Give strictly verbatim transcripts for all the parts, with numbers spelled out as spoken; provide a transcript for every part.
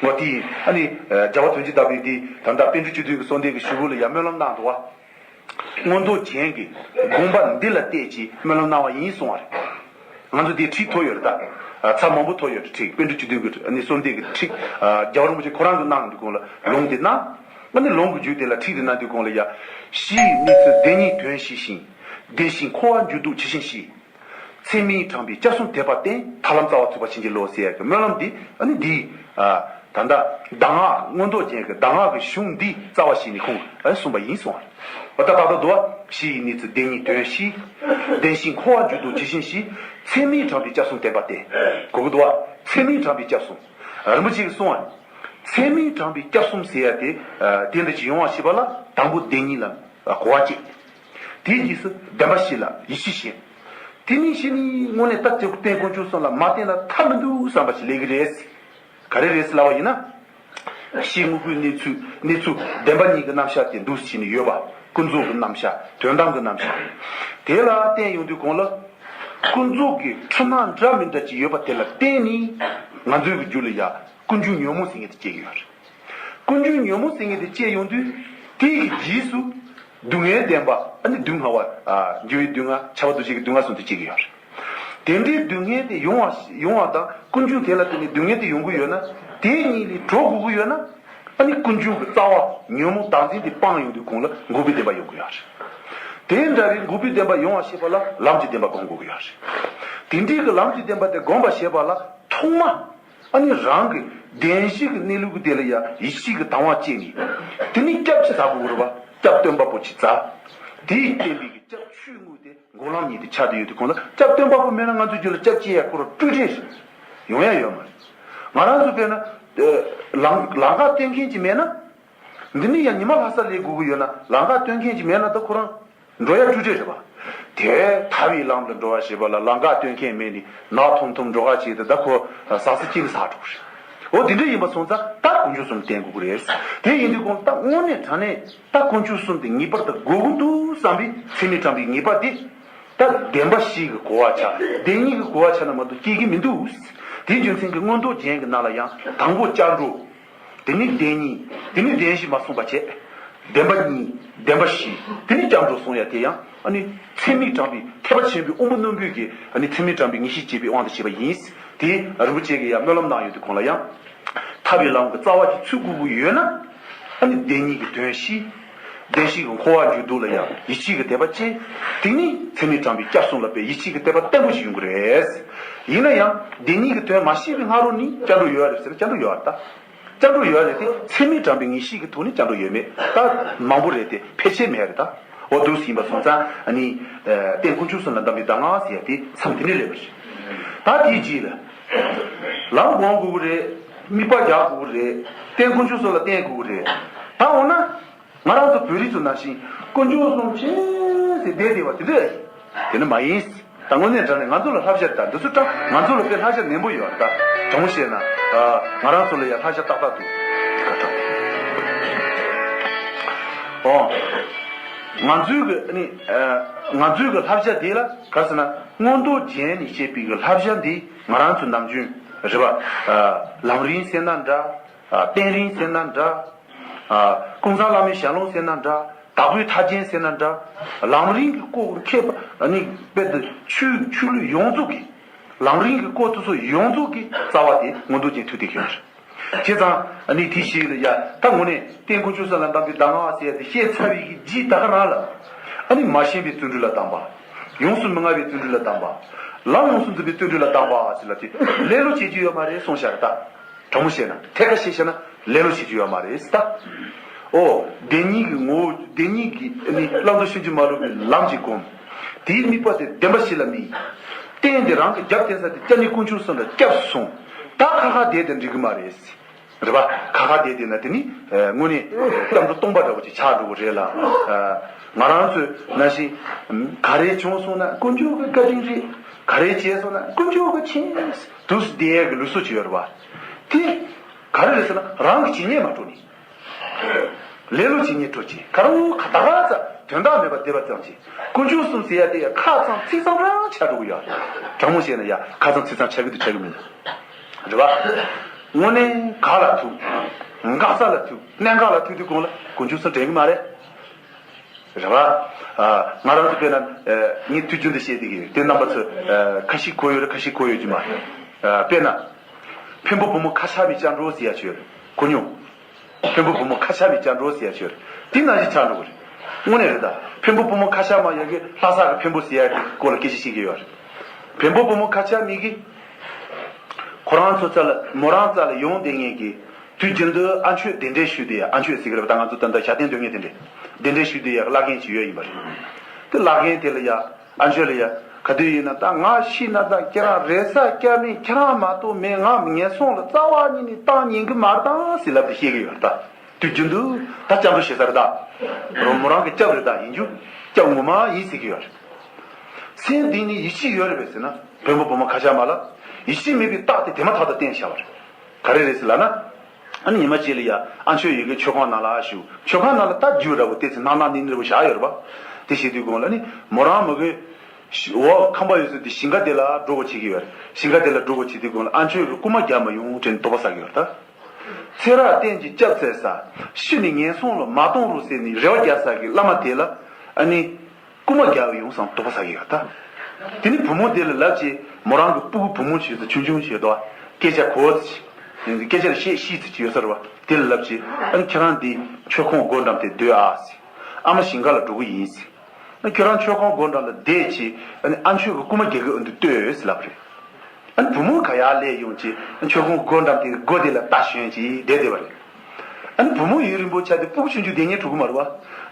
འོ་དེ་ཡིན། ཨ་ནི་རྒྱལ་བ་དོན་གྱི་བདག་པོས་འདི་ད་ལྟ་པཎ་གྲུབ་བཅུ་བདུན་གྱི་གསོལ་འདེབས་ཀྱི་ཞུ་སྒོ་ལ་ཡང་སྨོན་ལམ་གནང་འདུག་བ། མངོན་རྟོགས་རྒྱན་གྱི་དགོངས་པ་འདི་ལ་གཏད་ཅེས་སྨོན་ལམ་གནང་བ་ཡིན་གསུང་བ་རེད། ང་ཚོ་འདི་ཁྲིད་ཐོ་ཡོད་རེད་ད། ཚར་མང་པོ་ཐོ་ཡོད་རེད། ཁྲིད་པཎ་གྲུབ་བཅུ་བདུན་གྱི་ཨ་ནི་གསོལ་འདེབས་ཀྱི་ཁྲིད། རྒྱལ་བ་རིན་པོ་ཆེ་ཁོ་རང་གིས་གནང་དུས་གོང་ལ་ལུང་དེ་གནང་། ཨ་ནི་ལུང་གི་རྒྱུད་དེ་ལ་ཁྲིད་དེ་གནང་དུས་གོང་ལ་ཡ། གཞི་ཡི་གནས་ཚུལ་བདེན་གཉིས་དོན་ཤེས་ཤིང་། བདེན་ཞེན་འཁོར་བར་འཇུག་ལྡོག་ཇི་བཞིན་ཤེས། ཚད་མས་དྲངས་པའི་སྐྱབས་གསུམ་དད་པ་བསྟེན། ཐར་ལམ་རྩ་བ་ཚུགས་པར་བྱིན་གྱིས་རློབས་ཟེར་ཡག་གི་སྨོན་ལམ་འདི་ཨ་ནི་འདི། ད་ལྟ་གདམས་ངག་མངོན་རྟོགས་རྒྱན་གྱི་གདམས་ངག་གི་གཞུང་འདི་རྩ་བ་བྱས་ནས་ཁོང་གིས་གསུངས་པ་ཡིན་གསུང་བ་རེད། འོ་ད་ད་ལྟ་འདུག་བ། གཞི་ཡི་གནས་ཚུལ་བདེན་གཉིས་དོན་ཤེས། བདེན་ཞེན་འཁོར་བར་འཇུག་ལྡོག་ཇི་བཞིན་ཤེས། ཚད་མས་དྲངས་པའི་སྐྱབས་གསུམ་དད་པ་བསྟེན། གོ་གི་འདུག་བ། ཚད་མས་དྲངས་པའི་སྐྱབས་གསུམ། རིན་པོ་ཆེ་གིས་གསུངས་པ། ཚད་མས་དྲངས་པའི་སྐྱབས་གསུམ་ཟེར་ཡ་དེ། དེ་འདྲ་ཅིག་ཡོང་བ་ཞེས་པ་ལ་དང་པོ་བདེན་གཉིས་ལ་གོ་བ་བསྐྱེད། དེའི་རྗེས་སུ་བདེན་པ་བཞི་ལ་ཡིད་ཆེས་བྱེད། དེ་ནས་གཞི་ནས་དངོས་གནས་ད་ཅིག་བསྟེན་དཀོན་མཆོག་གསུམ་ལ་མ་བསྟེན་ན་ཐབས་མི་འདུག་བསམ་པ་ཞིག་སླེབས་ཀྱི་རེད། ག་རེ་རེད་ཟེར་ལབ་པ་ཡིན་ན། གཞི་དངོས་པོའི་གནས་ཚུལ་གནས་ཚུལ་བདེན་པ་གཉིས་ཀྱི་རྣམ་གཞག་དེ་འདུག་སེ་བྱས་ནས་ཡོད་པ། ཀུན་རྫོབ་ཀྱི་རྣམ་གཞག་དོན་དམ་གྱི་རྣམ་གཞག་དེ་ལ་བསྟེན་ཡོང་དུས་གོང་ལ། ཀུན་རྫོབ་ཀྱི་འཁྲུལ་སྣང་འདྲ་མི་འདྲ་ཅིག་ཡོད་པ་དེ་ལ་བརྟེན་ནས་ང་ཚོའི་གི་རྒྱུད་ལ་ཡ་ཀུན་འབྱུང་ཉོན་མོངས་ཟེར་མཁན་དེ་སྐྱེ་གི་ཡོད་རེད། ཀུན་འབྱུང་ཉོན་མོངས་ཟེར་མཁན་དེ་སྐྱེ་ཡོང་དུས་དེ་གི་རྗེས་སུ་སྡུག་བསྔལ་བདེན་པ་ཨ་ནི་སྡུག་བསྔལ་བ། འགྱུར་བའི་སྡུག་བསྔལ་ཁྱབ་པ་འདུ་བྱེད་ཀྱི་སྡུག་བསྔལ་གསུམ་དེ་སྐྱེ་གི་ཡོད་རེད། དེ་འདྲའི་སྡུག་བསྔལ་དེ་ཡོང་བ་ཡོང་བ་དང་ཀུན་འབྱུང་དེ་ལ་བརྟེན་ནས་སྡུག་བསྔལ་དེ་ཡོང་གི་ཡོད་ན་དེ་གཉིས་ལས་གྲོལ་དགོས་ཀྱི་ཡོད་ན། ཨ་ནི་ཀུན་འབྱུང་གི་རྩ་བ་ཉོན་མོངས་བདག་འཛིན་དེ་སྤངས་ཡོང་དུས་གོང་ལ་འགོག་པའི་བདེན་པ་ཡོང་གི་ཡོད་རེད། དེ་འདྲ་བའི་འགོག་པའི་བདེན་པ་ཡོང་བ་ཤེས་པ་ལ་ལམ་གྱི་བདེན་པ་སྒོམ་དགོས་ཀྱི་ཡོད་རེད། དེ་འདྲའི་གི་ལམ་གྱི་བདེན་པ་དེ་སྒོམ་པ་ཤེས་པ་ལ་ཐོག་མ། ཨ་ནི་རང་གི་བདེན་བཞི་གི་གནས་ལུགས་དེ་ལ་ཡ་ཡིད་ཆེས་ཀྱི་དང་བ་བསྐྱེད་ནས། དེ་ནི་སྐྱབས་ཅིག་ཟ་དགོས་ཀྱི་རེད་པ། སྐྱབས་སྟོན་པ་པོ་ཅིག་ཟ། དེས་བསྟན་པའི་གི་སྐྱབས་ཆོས་དངོས་དེ་འགོག་ལམ་ཉིད་དུ་ཆགས་བསྡད་ཡོད་དུས་གོང་ལ་སྐྱབས་སྟོན་པ་པོ་མེད་ན་ང་ཚོའི་རྒྱུད་ལ་སྐྱབས་སྐྱེ་ཡ་ཁོ་རང་སྤྲོས་བྲལ་ཞིག་ཡོང་ཡ་ཡོད་མ་རེད། ང་རང་ཚོ་དཔེར་ན། ལམ་ལམ་ཁ་སྟོན་མཁན་ཅིག་མེད་ན། འདི་ནི་ཡང་ཉི་མ་ལྷ་ས་སླེབས་དགོས་ཀྱི་ཡོད་ན་ལམ་ཁ་སྟོན་མཁན་ཅིག་མེད་ན་ད་ཁོ་རང་འགྲོ་ཡ་སྤྲོས་བྲལ་རེད་པ། དེ་ཐར་པའི་ལམ་ལ་འགྲོ་བ་ཞེས་པ་ལ་ལམ་ཁ་སྟོན་མཁན་མེད་ནི་ནག་ཐོམ་ཐོམ་འགྲོ་ག་བྱེད་དུ་ད་ཁོ་ཟག་ས་གཅིག་ལ་ཟག་འགྲོ་གི་རེད། འོ་དེ་འདྲ་ཡིན་པ་སོང་ཙང་ད་དཀོན་མཆོག་གསུམ་བསྟེན་དགོས་ཀྱི་རེད། དེ་ཡིན་དུས་གོང་ད་དངོས་གནས་དྲང་གནས་ད་དཀོན་མཆོག་གསུམ་དེ་ངེས་པར་དུ་དགོས་ཀྱི་འདུག་བསམ་པའི་ཚད་མས་དྲངས་པའི་ངེས་པ་དེ། ད་བདེན་པ་བཞི་གི་གོ་བ་ཆགས། བདེན་གཉིས་ཀྱི་གོ་བ་ཆགས་ན་མ་གཏོགས་སྐྱེ་གི་མི་འདུག་དེའི་རྒྱུ་མཚན་གྱིས་མངོན་རྟོགས་རྒྱན་གྱི་ནང་ལ་ཡང་དང་པོ་སྐྱབས་འགྲོ། དེ་ནི་བདེན་གཉིས། དེ་ནི་བདེན་བཞི་མ་གསུངས་པ་བྱས། བདེན་པ་གཉིས། བདེན་པ་བཞི། དེ་ནི་སྐྱབས་འགྲོ་གསུང་ཡ་དེ་ཡང་ཨ་ནི་ཚད་མས་དྲངས་པའི་ཐེག་པ་ཆེན་པོའི་དབང་པོ་རྣོན་པོས་ཀྱི་ཨ་ནི་ཚད་མས་དྲངས་པའི་ངེས་ཤེས་བསྐྱེད་པའི་དབང་དུ་བྱས་པ་ཡིན། དེ་རིན་པོ་ཆེ་གིས་ཡང་སྨོན་ལམ་གནང་ཡོད་དུས་གོང་ལ་ཡང་། ཐར་པའི་ལམ་གྱི་རྩ་བ་ཅིག་ཚུགས་དགོས་ཀྱི་ཡོད་ན། ཨ་ནི་བདེན་གཉིས་ཀྱི་དོན་ཤེས། བདེན་བཞི་གི་འཁོར་བ་འཇུག་ལྡོག་ལ་ཡང་ཡིད་ཆེས་ཀྱི་དད་པ་བསྐྱེད། དེ་ནི་ཚད་མས་དྲངས་པའི་སྐྱབས་གསུམ་ལ་དཔེ་ཡིད་ཆེས་ཀྱི་དད་པ་བརྟན་པོ་ཞིག་ཡོང་གི་རེད། ཡིན་ན་ཡང་བདེན་གཉིས་ཀྱི་དོན་མ་ཤེས་པའི་སྔ་རོལ་ནས་སྐྱབས་འགྲོ་ཡོད་རེད་ཟེར་ན་སྐྱབས་འགྲོ་ཡོད་རེད་ད། སྐྱབས་འགྲོ་ཡོད་རེད་དེ་ཚད་མས་དྲངས་པའི་ངེས་ཤེས་ཀྱི་ཐོག་ནས་སྐྱབས་འགྲོ་ཡོད་མེད་ད་མང་པོ་རེད་དེ་ཕལ་ཆེར་མེད་རེད་ད། འོ་འདུག་སེ་ཡིན་པ་སོང་ཙང་ཨ་ནི། རྟེན་དཀོན་མཆོག་གསུམ་ལ་གདམས་པའི་གདམས་ངག་ཟེར་ཡ་དེ་མཚམས་དེ་ནས་སླེབས་པ་རེད། ད་དེའི་རྗེས་ལ། ལམ་སྒོམ་དགོས་ཀྱི་རེད། དམིགས་པ་རྒྱག་དགོས་ཀྱི་རེད། རྟེན་དཀོན་མཆོག་གསུམ་ལ་བརྟེན་དགོས་ཀྱི་རེད། ད་འོ་ན། ང་རང་ཚོ་བོད་རིགས་ཚོ་ནང་བཞིན་དཀོན་མཆོག་གསུམ་ཆེ་ཟེར་བསྡད་བསྡད་པ་དེ་འདྲ་ཡིན། དེ་ནི་མ་ཡིན། ད་དངོས་གནས་དྲང་གནས་ང་ཚོ་ལ་བསླབ་བྱ་དང་འདི་ཚོ་དྲང་ང་ཚོ་ལ་དཔེ་བསླབ་བྱ་ནན་པོ་ཡོད་རེད་ད། དྲང་མོ་བཤད་ན། ང་རང་ཚོ་ལ་ཡང་བསླབ་བྱ་ཏག་ཏག་འདུག་ད་དྲང་། ཨོ། ང་ཚོའི་གི་ནི། ང་ཚོའི་གི་བསླབ་བྱ་དེ་ལ་ག་རེ་ཟེར་ན་མངོན་རྟོགས་རྒྱན་ནས་བཤད་པའི་གི་བསླབ་བྱ་འདི་ང་རང་ཚོ་ནམ་རྒྱུན་རེད་པ། ལམ་རིམ་ཟེར་ན་འདྲ། རྟེན་རིམ་ཟེར་ན་འདྲ། ཀུན་བཟང་བླ་མའི་ཞལ་ལུང་ཟེར་ན་འདྲ། བདག་པོའི་ཐར་རྒྱན་ཟེར་ན་འདྲ། ལམ་རིམ་གྱི་སྐོར་མཁས་པ་ནི་དཔེ་དེ་ཆོས་ཆོས་ལུགས་ཡོངས་རྫོགས་ཀྱི་ལམ་རིམ་གྱི་སྐོར་དེ་ཚོ་ཡོངས་རྫོགས་ཀྱི་རྩ་བ་དེ་མངོན་རྟོགས་རྒྱན་ཐུག་བསྡད་ཀྱི་ཡོད་རེད། བྱས་ཙང་ཨ་ནི་དེ་ཞིག་ལ་ཡ་ད་དངོས་གནས་རྟེན་དཀོན་མཆོག་གསུམ་ལ་གདམས་པའི་གདམས་ངག་ཟེར་ཡ་དེ་བཤད་ཚར་བའི་གི་རྗེས་ད་ག་རང་ལ་ཨ་ནི་མ་ཞེན་པའི་བརྩོན་འགྲུས་ལ་གདམས་པ། ཡོངས་སུ་མི་མངའ་བའི་བརྩོན་འགྲུས་ལ་གདམས་པ། ལམ་ཡོངས་སུ་འཛིན་པའི་བརྩོན་འགྲུས་ལ་གདམས་པ་ཟེར་ལ་དེ་ལེ་ལོ་བྱེད་རྒྱུ་ཡོད་མ་རེད་གསུངས་བཞག་རེད་ད། དྲང་མོ་བཤད་ན་ཐད་ཀར་བཤད་བཤད་ན་ལེ་ལོ་བྱེད་རྒྱུ་ཡོད་མ་རེད་ཟེར་ད། ཨོ། བདེན་གཉིས་ཀྱི་ངོ་བོ་བདེན་གཉིས་ཀྱི་ནི་བླང་དོར་ཕྱིན་ཅི་མ་ལོག་པའི་ལམ་གྱིས་བསྒོམ། དེའི་དམིགས་པ་དེ་བདེན་པ་བཞི་ལ་དམིགས། རྟེན་དེ་རང་གི་རྒྱབ་རྟེན་ས་དེ་སྐྱབས་གནས་དཀོན་མཆོག་གསུམ་ལ་སྐྱབས་སུ་སོང་། ད་ཁ་ཁ་བསྡད་དེ་འགྲིག་གི་མ་རེད། རེད་པ། ཁ་ཁ་བསྡད་དེ་ན་དེ་ནི་དངོས་གནས་སྐྱབས་འགྲོ་སྟོང་པ་འདྲ་བོ་ཅིག་ཆགས་འགྲོ་གི་རེད་ལ། ང་རང་ཚོས་ནང་བཞིན་ག་རེ་བྱུང་སོང་ན་དཀོན་མཆོག་གི་བཀའ་དྲིན་རེད། ག་རེ་བྱས་སོང་ན་དཀོན་མཆོག་གི་ཆེད་དུ་བསྡད་ཡས་ཀྱི་ལུགས་སྲོལ་ཅིག་ཡོད་རེད་པ། དེ་ག་རེ་རེད་ཟེར་ན་རང་གི་བྱས་ཉེས་མ་སྤྲོ་ནི། ལེ་ལོ་བྱེད་ཉེས་སྤྲོ་བྱེད་ཁ་རུ་ཁ་ད་ག་ཚ་དོན་དག་མེད་པ་བསྡད་པ་ཙམ་གྱིས་དཀོན་མཆོག་གསུམ་ཟེར་ཡ་དེ་ཡ་ཁ་ཚང་ཚིག་ཚང་རང་ཆགས་འགྲོ་གི་ཡོད། དྲང་མོ་བཤད་ན་ཡ་ཁ་ཚང་ཚིག་ཚང་ཆགས་ཀྱི་འདུག་ཆགས་ཀྱི་མི་འདུག་རེད་པ། དངོས་གནས་ག་ལ་ཐུག་འགག་ས་ལ་ཐུག་གནད་འགག་ལ་ཐུག་དུས་གོང་ལ་དཀོན་མཆོག་གསུམ་དྲན་གི་མ་རེད། རེད་བ། ཨ། ང་རང་ཚོ་དཔེར་ན། ཨ། ངས་དུས་རྒྱུན་དུ་བཤད་བསྡད་ཀྱི་ཡོད། དེ་རྣམ་པ་ཚོ། ཨ། ཁ་ཤས་གོ་ཡོད་རེད། ཁ་ཤས་གོ་ཡོད་ཀྱི་མ་རེད། ཨ། དཔེར་ན། འཕན་པོ་བུ་མོ་ཁ་ཆག་མི་སྐྱབས་འགྲོ་ཟེར་ཡ་ཅིག་ཡོད་རེད། གོ་མྱོང་། འཕན་པོ་བུ་མོ་ཁ་ཆག་མི་སྐྱབས་འགྲོ་ཟེར་ཡ་ཅིག་ཡོད་རེད། དེ་ནང་བཞིན་ཆགས་འགྲོ་གི་རེད། དངོས་གནས་རེད་ད། འཕན་པོ་བུ་མོ་ཁ་ཆག་མ་ཡོད་ཀྱི་ལྷ་ས་གི་འཕན་པོ་ཟེར་ཡ་གི་སྐོར་ལ་སྐད་ཆ་བཤད་ཀྱི་ཡོད་རེད། འཕན་པོ་བུ་མོ་ཁ་ཆག་མི་གི། ཁོ་རང་ཚོ་རྩ་ལ་མོ་རང་རྩ་ལ་ཡོང་བསྡད་མཁན་གྱི། དུས་རྒྱུན་དུ་ཨ་མཆོད་གདན་འདྲེན་ཞུས་བསྡད་ཡ། ཨ་མཆོད་ཟེར་གི་རེད་པ། ད་ང་ཚོ་ད་ལྟ་ཞབས་བརྟན་སྡོད་མཁན་དེ་འདྲས། གདན་འདྲེན་ཞུས་བསྡད་ཡ་བླ་རྒན་ཅིག་ཡོད་ཡིན་པ་རེད། དེ་བླ་རྒན་དེ་ལ་ཡ། ཨ་མཆོད་ལ་ཡ། ག་དུས་ཡིན་ན་ད་ང་ཤི་ན་ད་ཁྱེད་རང་རེ་ས་སྐྱ་མི་ཁྱེད་རང་མ་གཏོགས་མེད། ང་ངན་སོང་ལ་རྩ་བ་ཉིད་ནས་བཏང་ཉན་གི་མ་རེད་ད་ཟེར་ལབ་སྟེ་བཤད་གི་ཡོད་རེད་ད། དུས་རྒྱུན་དུ་ད་སྐྱབས་འགྲོ་བྱེད་ས་རེད་ད། རོ་མོ་རང་གི་སྐྱབས་རེད་ད། ཡིན་རྒྱུ། སྐྱབས་ངོ་མ་ཡིན་ཟེར་གི་ཡོད་རེད། སེམས་གཏིང་ནས་ཡིད་ཆེས་ཡོད་རེད་པས་ཟེར་ན། འཕན་པོ་བུ་མོ་ཁ་ཆག་མ་ལ། ཡིད་ཆེས་མེད་པའི་རྟགས་དེ་དེ་མ་ཐག་ཏུ་བསྟན་བཞག་པ་རེད། ག་རེ་རེད་ཟེར་ལབ་ན། ཨ་ནི་ཉི་མ་གཅིག་ལ་ཡ་ཨ་མཆོད་ཡོད་གི་མཆོད་ཁང་ནང་ལ་བཞུགས། མཆོད་ཁང་ནང་ལ་ད་རྒྱུ་འདྲ་པོ་ཏོག་ཙམ་ནག་ནག་ནིང་ནིང་འདྲ་པོ་བཞག་ཡོད་རེད་པ། དེ་བྱེད་དུས་གོང་ལ་ནི་མོ་རང་མ་གི་འོག་ཁང་པ་ཡོད་ས་དེ་ཞིང་ཁ་དེ་ལ་འགྲོ་དགོས་བྱེད་ཀྱི་ཡོད་རེད། ཞིང་ཁ་དེ་ལ་འགྲོ་དགོས་བྱེད་དུས་གོང་ལ་ཨ་མཆོད་ཀྱི་རྐུན་མ་རྒྱག་མ་ཡོང་དྲན་དོགས་པ་ཟ་གི་ཡོད་རེད་ད། ཚེ་རབས་གཏན་གྱི་སྐྱབས་བཙལ་ས། ཤི་ནས་ངན་སོང་ལ་མ་གཏོང་རོགས་ཟེར་ནས་རེ་བ་རྒྱག་ས་གི་བླ་མ་དེ་ལ། ཨ་ནི། རྐུན་མ་རྒྱག་ཡོང་བསམ་དོགས་པ་ཟ་གི་ཡོད་ད། དེ་ནི་བུ་མོ་དེ་ལ་ལབ་ཅེས་མོ་རང་གི་སྤུ་གུ་བུ་མོ་བྱས་ཏེ་ཆུང་ཆུང་བྱས་ཏོ། སྐད་ཆ་གོ་ཚེ། སྐད་ཆ་ལ་བཤད་ཤེས་ཚེ་ཅི་ཡོད་ས་རེད་པ། དེ་ལ་ལབ་ཅེས་ཨ་ནི་ཁྱེད་རང་འདི་མཆོད་ཁང་སྒོ་འགྲམ་དེ་སྡོད་ཨ་ཟེར། ཨ་མ་ཞིང་ཁ་ལ་འགྲོ་གི་ཡིན་ཟེར། ཨ་ཁྱོད་རང་མཆོད་ཁང་སྒོ་འགྲམ་ལ་བསྡད་ཅེས་ཨ་ནི་ཨ་མཆོད་ཀྱི་རྐུན་མ་རྒྱག་གི་ཨ་འདི་ལྟོས་ཟེར་ལབ་པ་རེད། ཨ་ནི་བུ་མོ་ག་ཡར་སླེབས་ཡོང་ཅིག་མཆོད་ཁང་སྒོ་འགྲམ་དེ་སྒོ་དེ་ལ་ལྟ་ཞོན་ཅིག་བསྡད་བསྡད་པ་རེད། ཨ་ནི་བུ་མོ་ཡུན་རིང་པོ་ཆགས་དུས་སྤུ་གུ་ཆུང་ཆུང་དེ་ཉལ་འགྲོ་གི་མ་རེད་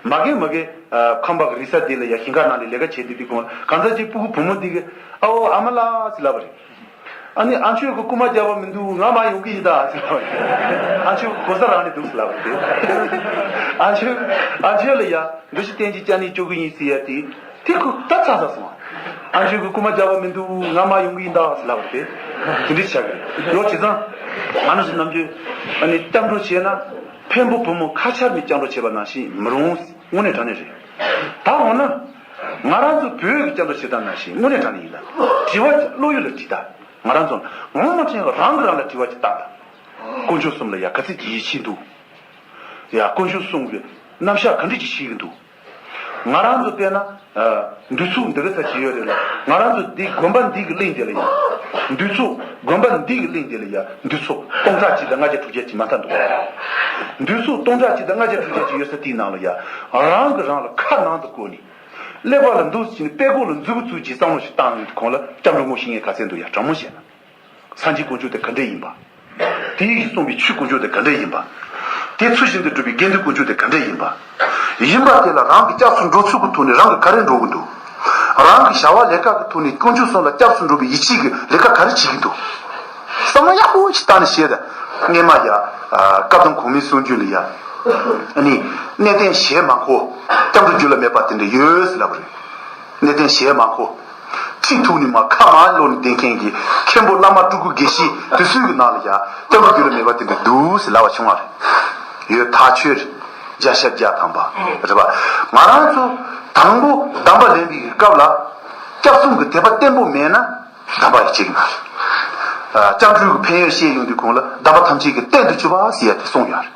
པ། མ་གི་མ་གི་ཨ་ཁང་པ་གི་རི་ས་དེ་ལ་ཡ་ཞིང་ཁ་ནང་ལ་ལས་ཀ་བྱེད་དུས་དེ་གོང་ལ་གང་ཟག་ཅིག་སྤུ་གུ་བུ་མོ་དེ་གི་ཨ་འོ་ཨ་མ་ལགས་ཟེར་ལབ་པ་རེད། ཨ་ནི་ཨ་མཆོད་ཀྱི་རྐུན་མ་རྒྱག་པ་མི་འདུག་ང་མར་ཡོང་གི་ཡིན་ད་ཟེར་ལབ་པ་རེད། ཨ་མཆོད་གོ་ས་རང་ནས་འདུག་ཟེར་ལབ་པ་རེད། ཨ་མཆོད་ཨ་མཆོད་ལ་ཡ། འདི་ཞིག་བསྟན་གྱི་ཅ་ནི་སྐྱོ་གི་ཡིན་ཟེར་ཡ་དེ། དེ་ཁུ་ད་ཚ་ཚ་སོང་། ཨ་མཆོད་ཀྱི་རྐུན་མ་རྒྱག་པ་མི་འདུག་ང་མར་ཡོང་གི་ཡིན་ད་ཟེར་ལབ་པ་དེ། དེ་འདྲ་ཆགས་ཀྱི་རེད། ཡོ་བྱས་ཙང་། ང་རང་ཚོ་ནམ་རྒྱུན། ཨ་ནི་སྐྱབས་འགྲོ་བྱས་ན། འཕན་པོ་བུ་མོ་ཁ་ཆག་མི་སྐྱབས་འགྲོ་བྱས་པ་ནང་བཞིན་མི་རུང་། དངོས་གནས་དྲང་གནས་རེད། ད་འོ་ན། ང་རང་ཚོ་བོད་ཀྱི་སྐྱབས་འགྲོ་བྱེད་སྟངས་ནང་བཞིན་དངོས་གནས་དྲང་གནས་ཡིན་ད། དྲི་བ་བློ་ཡུལ་ལ་དྲིས་ད། ང་རང་ཚོ་ངོ་མ་དྲན་རང་གིས་རང་ལ་དྲི་བ་ཅིག་བཏང་ད། དཀོན་མཆོག་གསུམ་ལ་ཡ་ག་ཚོད་ཀྱི་ཡིད་ཆེས་འདུག་ཡ་དཀོན་མཆོག་གསུམ་གྱི་རྣམ་གཞག་ག་འདྲ་ཅིག་ཤེས་ཀྱི་འདུག་ང་རང་ཚོ་དཔེར་ན། ཨ། འདུ་ཚོགས་འདི་ག་ཚ་ཅིག་ཡོད་རེད་ལ། ང་རང་ཚོ་འདི་དགོན་པ་འདི་གི་གླིང་འདི་ལ་ཡ། འདུ་ཚོགས་དགོན་པ་འདི་གི་གླིང་འདི་ལ་ཡ་འདུ་ཚོགས་སྟོང་ཕྲག་གཅིག་དང་ལྔ་བརྒྱ་དྲུག་བརྒྱ་ཅིག་མ་མཐའ་འདུག་འདུ་ཚོགས་སྟོང་ཕྲག་གཅིག་དང་ལྔ་བརྒྱ་དྲུག་བརྒྱ་ཅིག་ཡོད་ས་དེའི་ནང་ལ་ཡ། རང་གིས་རང་ལ་ཁ་ནང་དུ་བསྐོར་ནས། ཀླད་པ་ལ་འདུག་ཟེར་ནས་དཔྲལ་ཀོར་ལ་མཛུབ་གུ་བཙུགས་ཀྱིས་བསམ་བློ་ཞིག་བཏང་ཡོང་དུས་གོང་ལ་སྐྱབས་འགྲོ་ངོ་ཤེས་མཁན་ག་ཚད་འདུག་ཡ། དྲང་མོ་བཤད་ན། སངས་རྒྱས་དཀོན་མཆོག་དེ་ག་འདྲས་ཡིན་པ། དེ་ཡིས་གསུངས་པའི་ཆོས་དཀོན་མཆོག་དེ་ག་འདྲས་ཡིན་པ། དེ་ཚུལ་བཞིན་དུ་སྒྲུབ་པའི་དགེ་འདུན་དཀོན་མཆོག་དེ་ག་འདྲས་ཡིན་པ། ཡིན་པ་དེ་ལ་རང་གི་སྐྱབས་སུ་འགྲོ་ཚུལ་གྱི་ཐོག་ནས་རང་གིས་ག་རེ་འགྲོ་གི་འདུག་རང་གི་བྱ་བ་ལས་ཀ་གི་ཐོག་ནས་དཀོན་མཆོག་གསུམ་ལ་སྐྱབས་སུ་འགྲོ་བའི་ཡིད་ཆེས་ཀྱི་ལས་ཀ་ག་རེ་བྱེད་ཀྱི་འདུག་བསམ་བློ་ཡག་པོ་ཞིག་བཏང་ནས་བཤད་དང་། སྔས་མ་ཡ། ཨ། བཀའ་གདམས་གོང་མའི་གསུང་རྒྱུན་ལ་ཡ། ཨ་ནི། གནས་བརྟན་ཞལ་མ་འཁོར། སྐྱབས་འགྲོ་རྒྱུད་ལ་མེད་པ་དེ་འདྲ་ཡོད་ཟེར་ལབ་པ་རེད། གནས་བརྟན་ཞལ་མ་འཁོར། ཁྲི་ཐུག་ནས་མར་ཁ་མར་ལོག་ནས་བསྡད་མཁན་གྱི་མཁན་པོ་བླ་མ་སྤྲུལ་སྐུ་དགེ་བཤེས་དེ་ཚོའི་གི་ནང་ལ་ཡ་སྐྱབས་འགྲོ་རྒྱུད་ལ་མེད་པ་དེ་འདྲ་འདུག་ཟེར་ལབ་པ་བྱུང་བ་རེད། ཡོད་ཐག་ཆོད་རེད། བརྒྱ་ཆ་བརྒྱ་ཐམ་པ་རེད་པ། ང་རང་ཚོ་དང་པོ་གདམས་པ་ལེན་པའི་སྐབས་ལ་སྐྱབས་གསུམ་གྱི་དད་པ་བརྟན་པོ་མེད་ན་གདམས་པ་ཡང་བྱེད་ཀྱི་མ་རེད། ཨ། སྐྱབས་འགྲོའི་གི་ཕན་ཡོན་བཤད་ཡོང་དུས་གོང་ལ་གདམས་པ་ཐམས་ཅད་ཀྱི་རྟེན་དུ་གྱུར་པ་ཟེར་ཡ་དེ་གསུངས་ཡོད་རེད།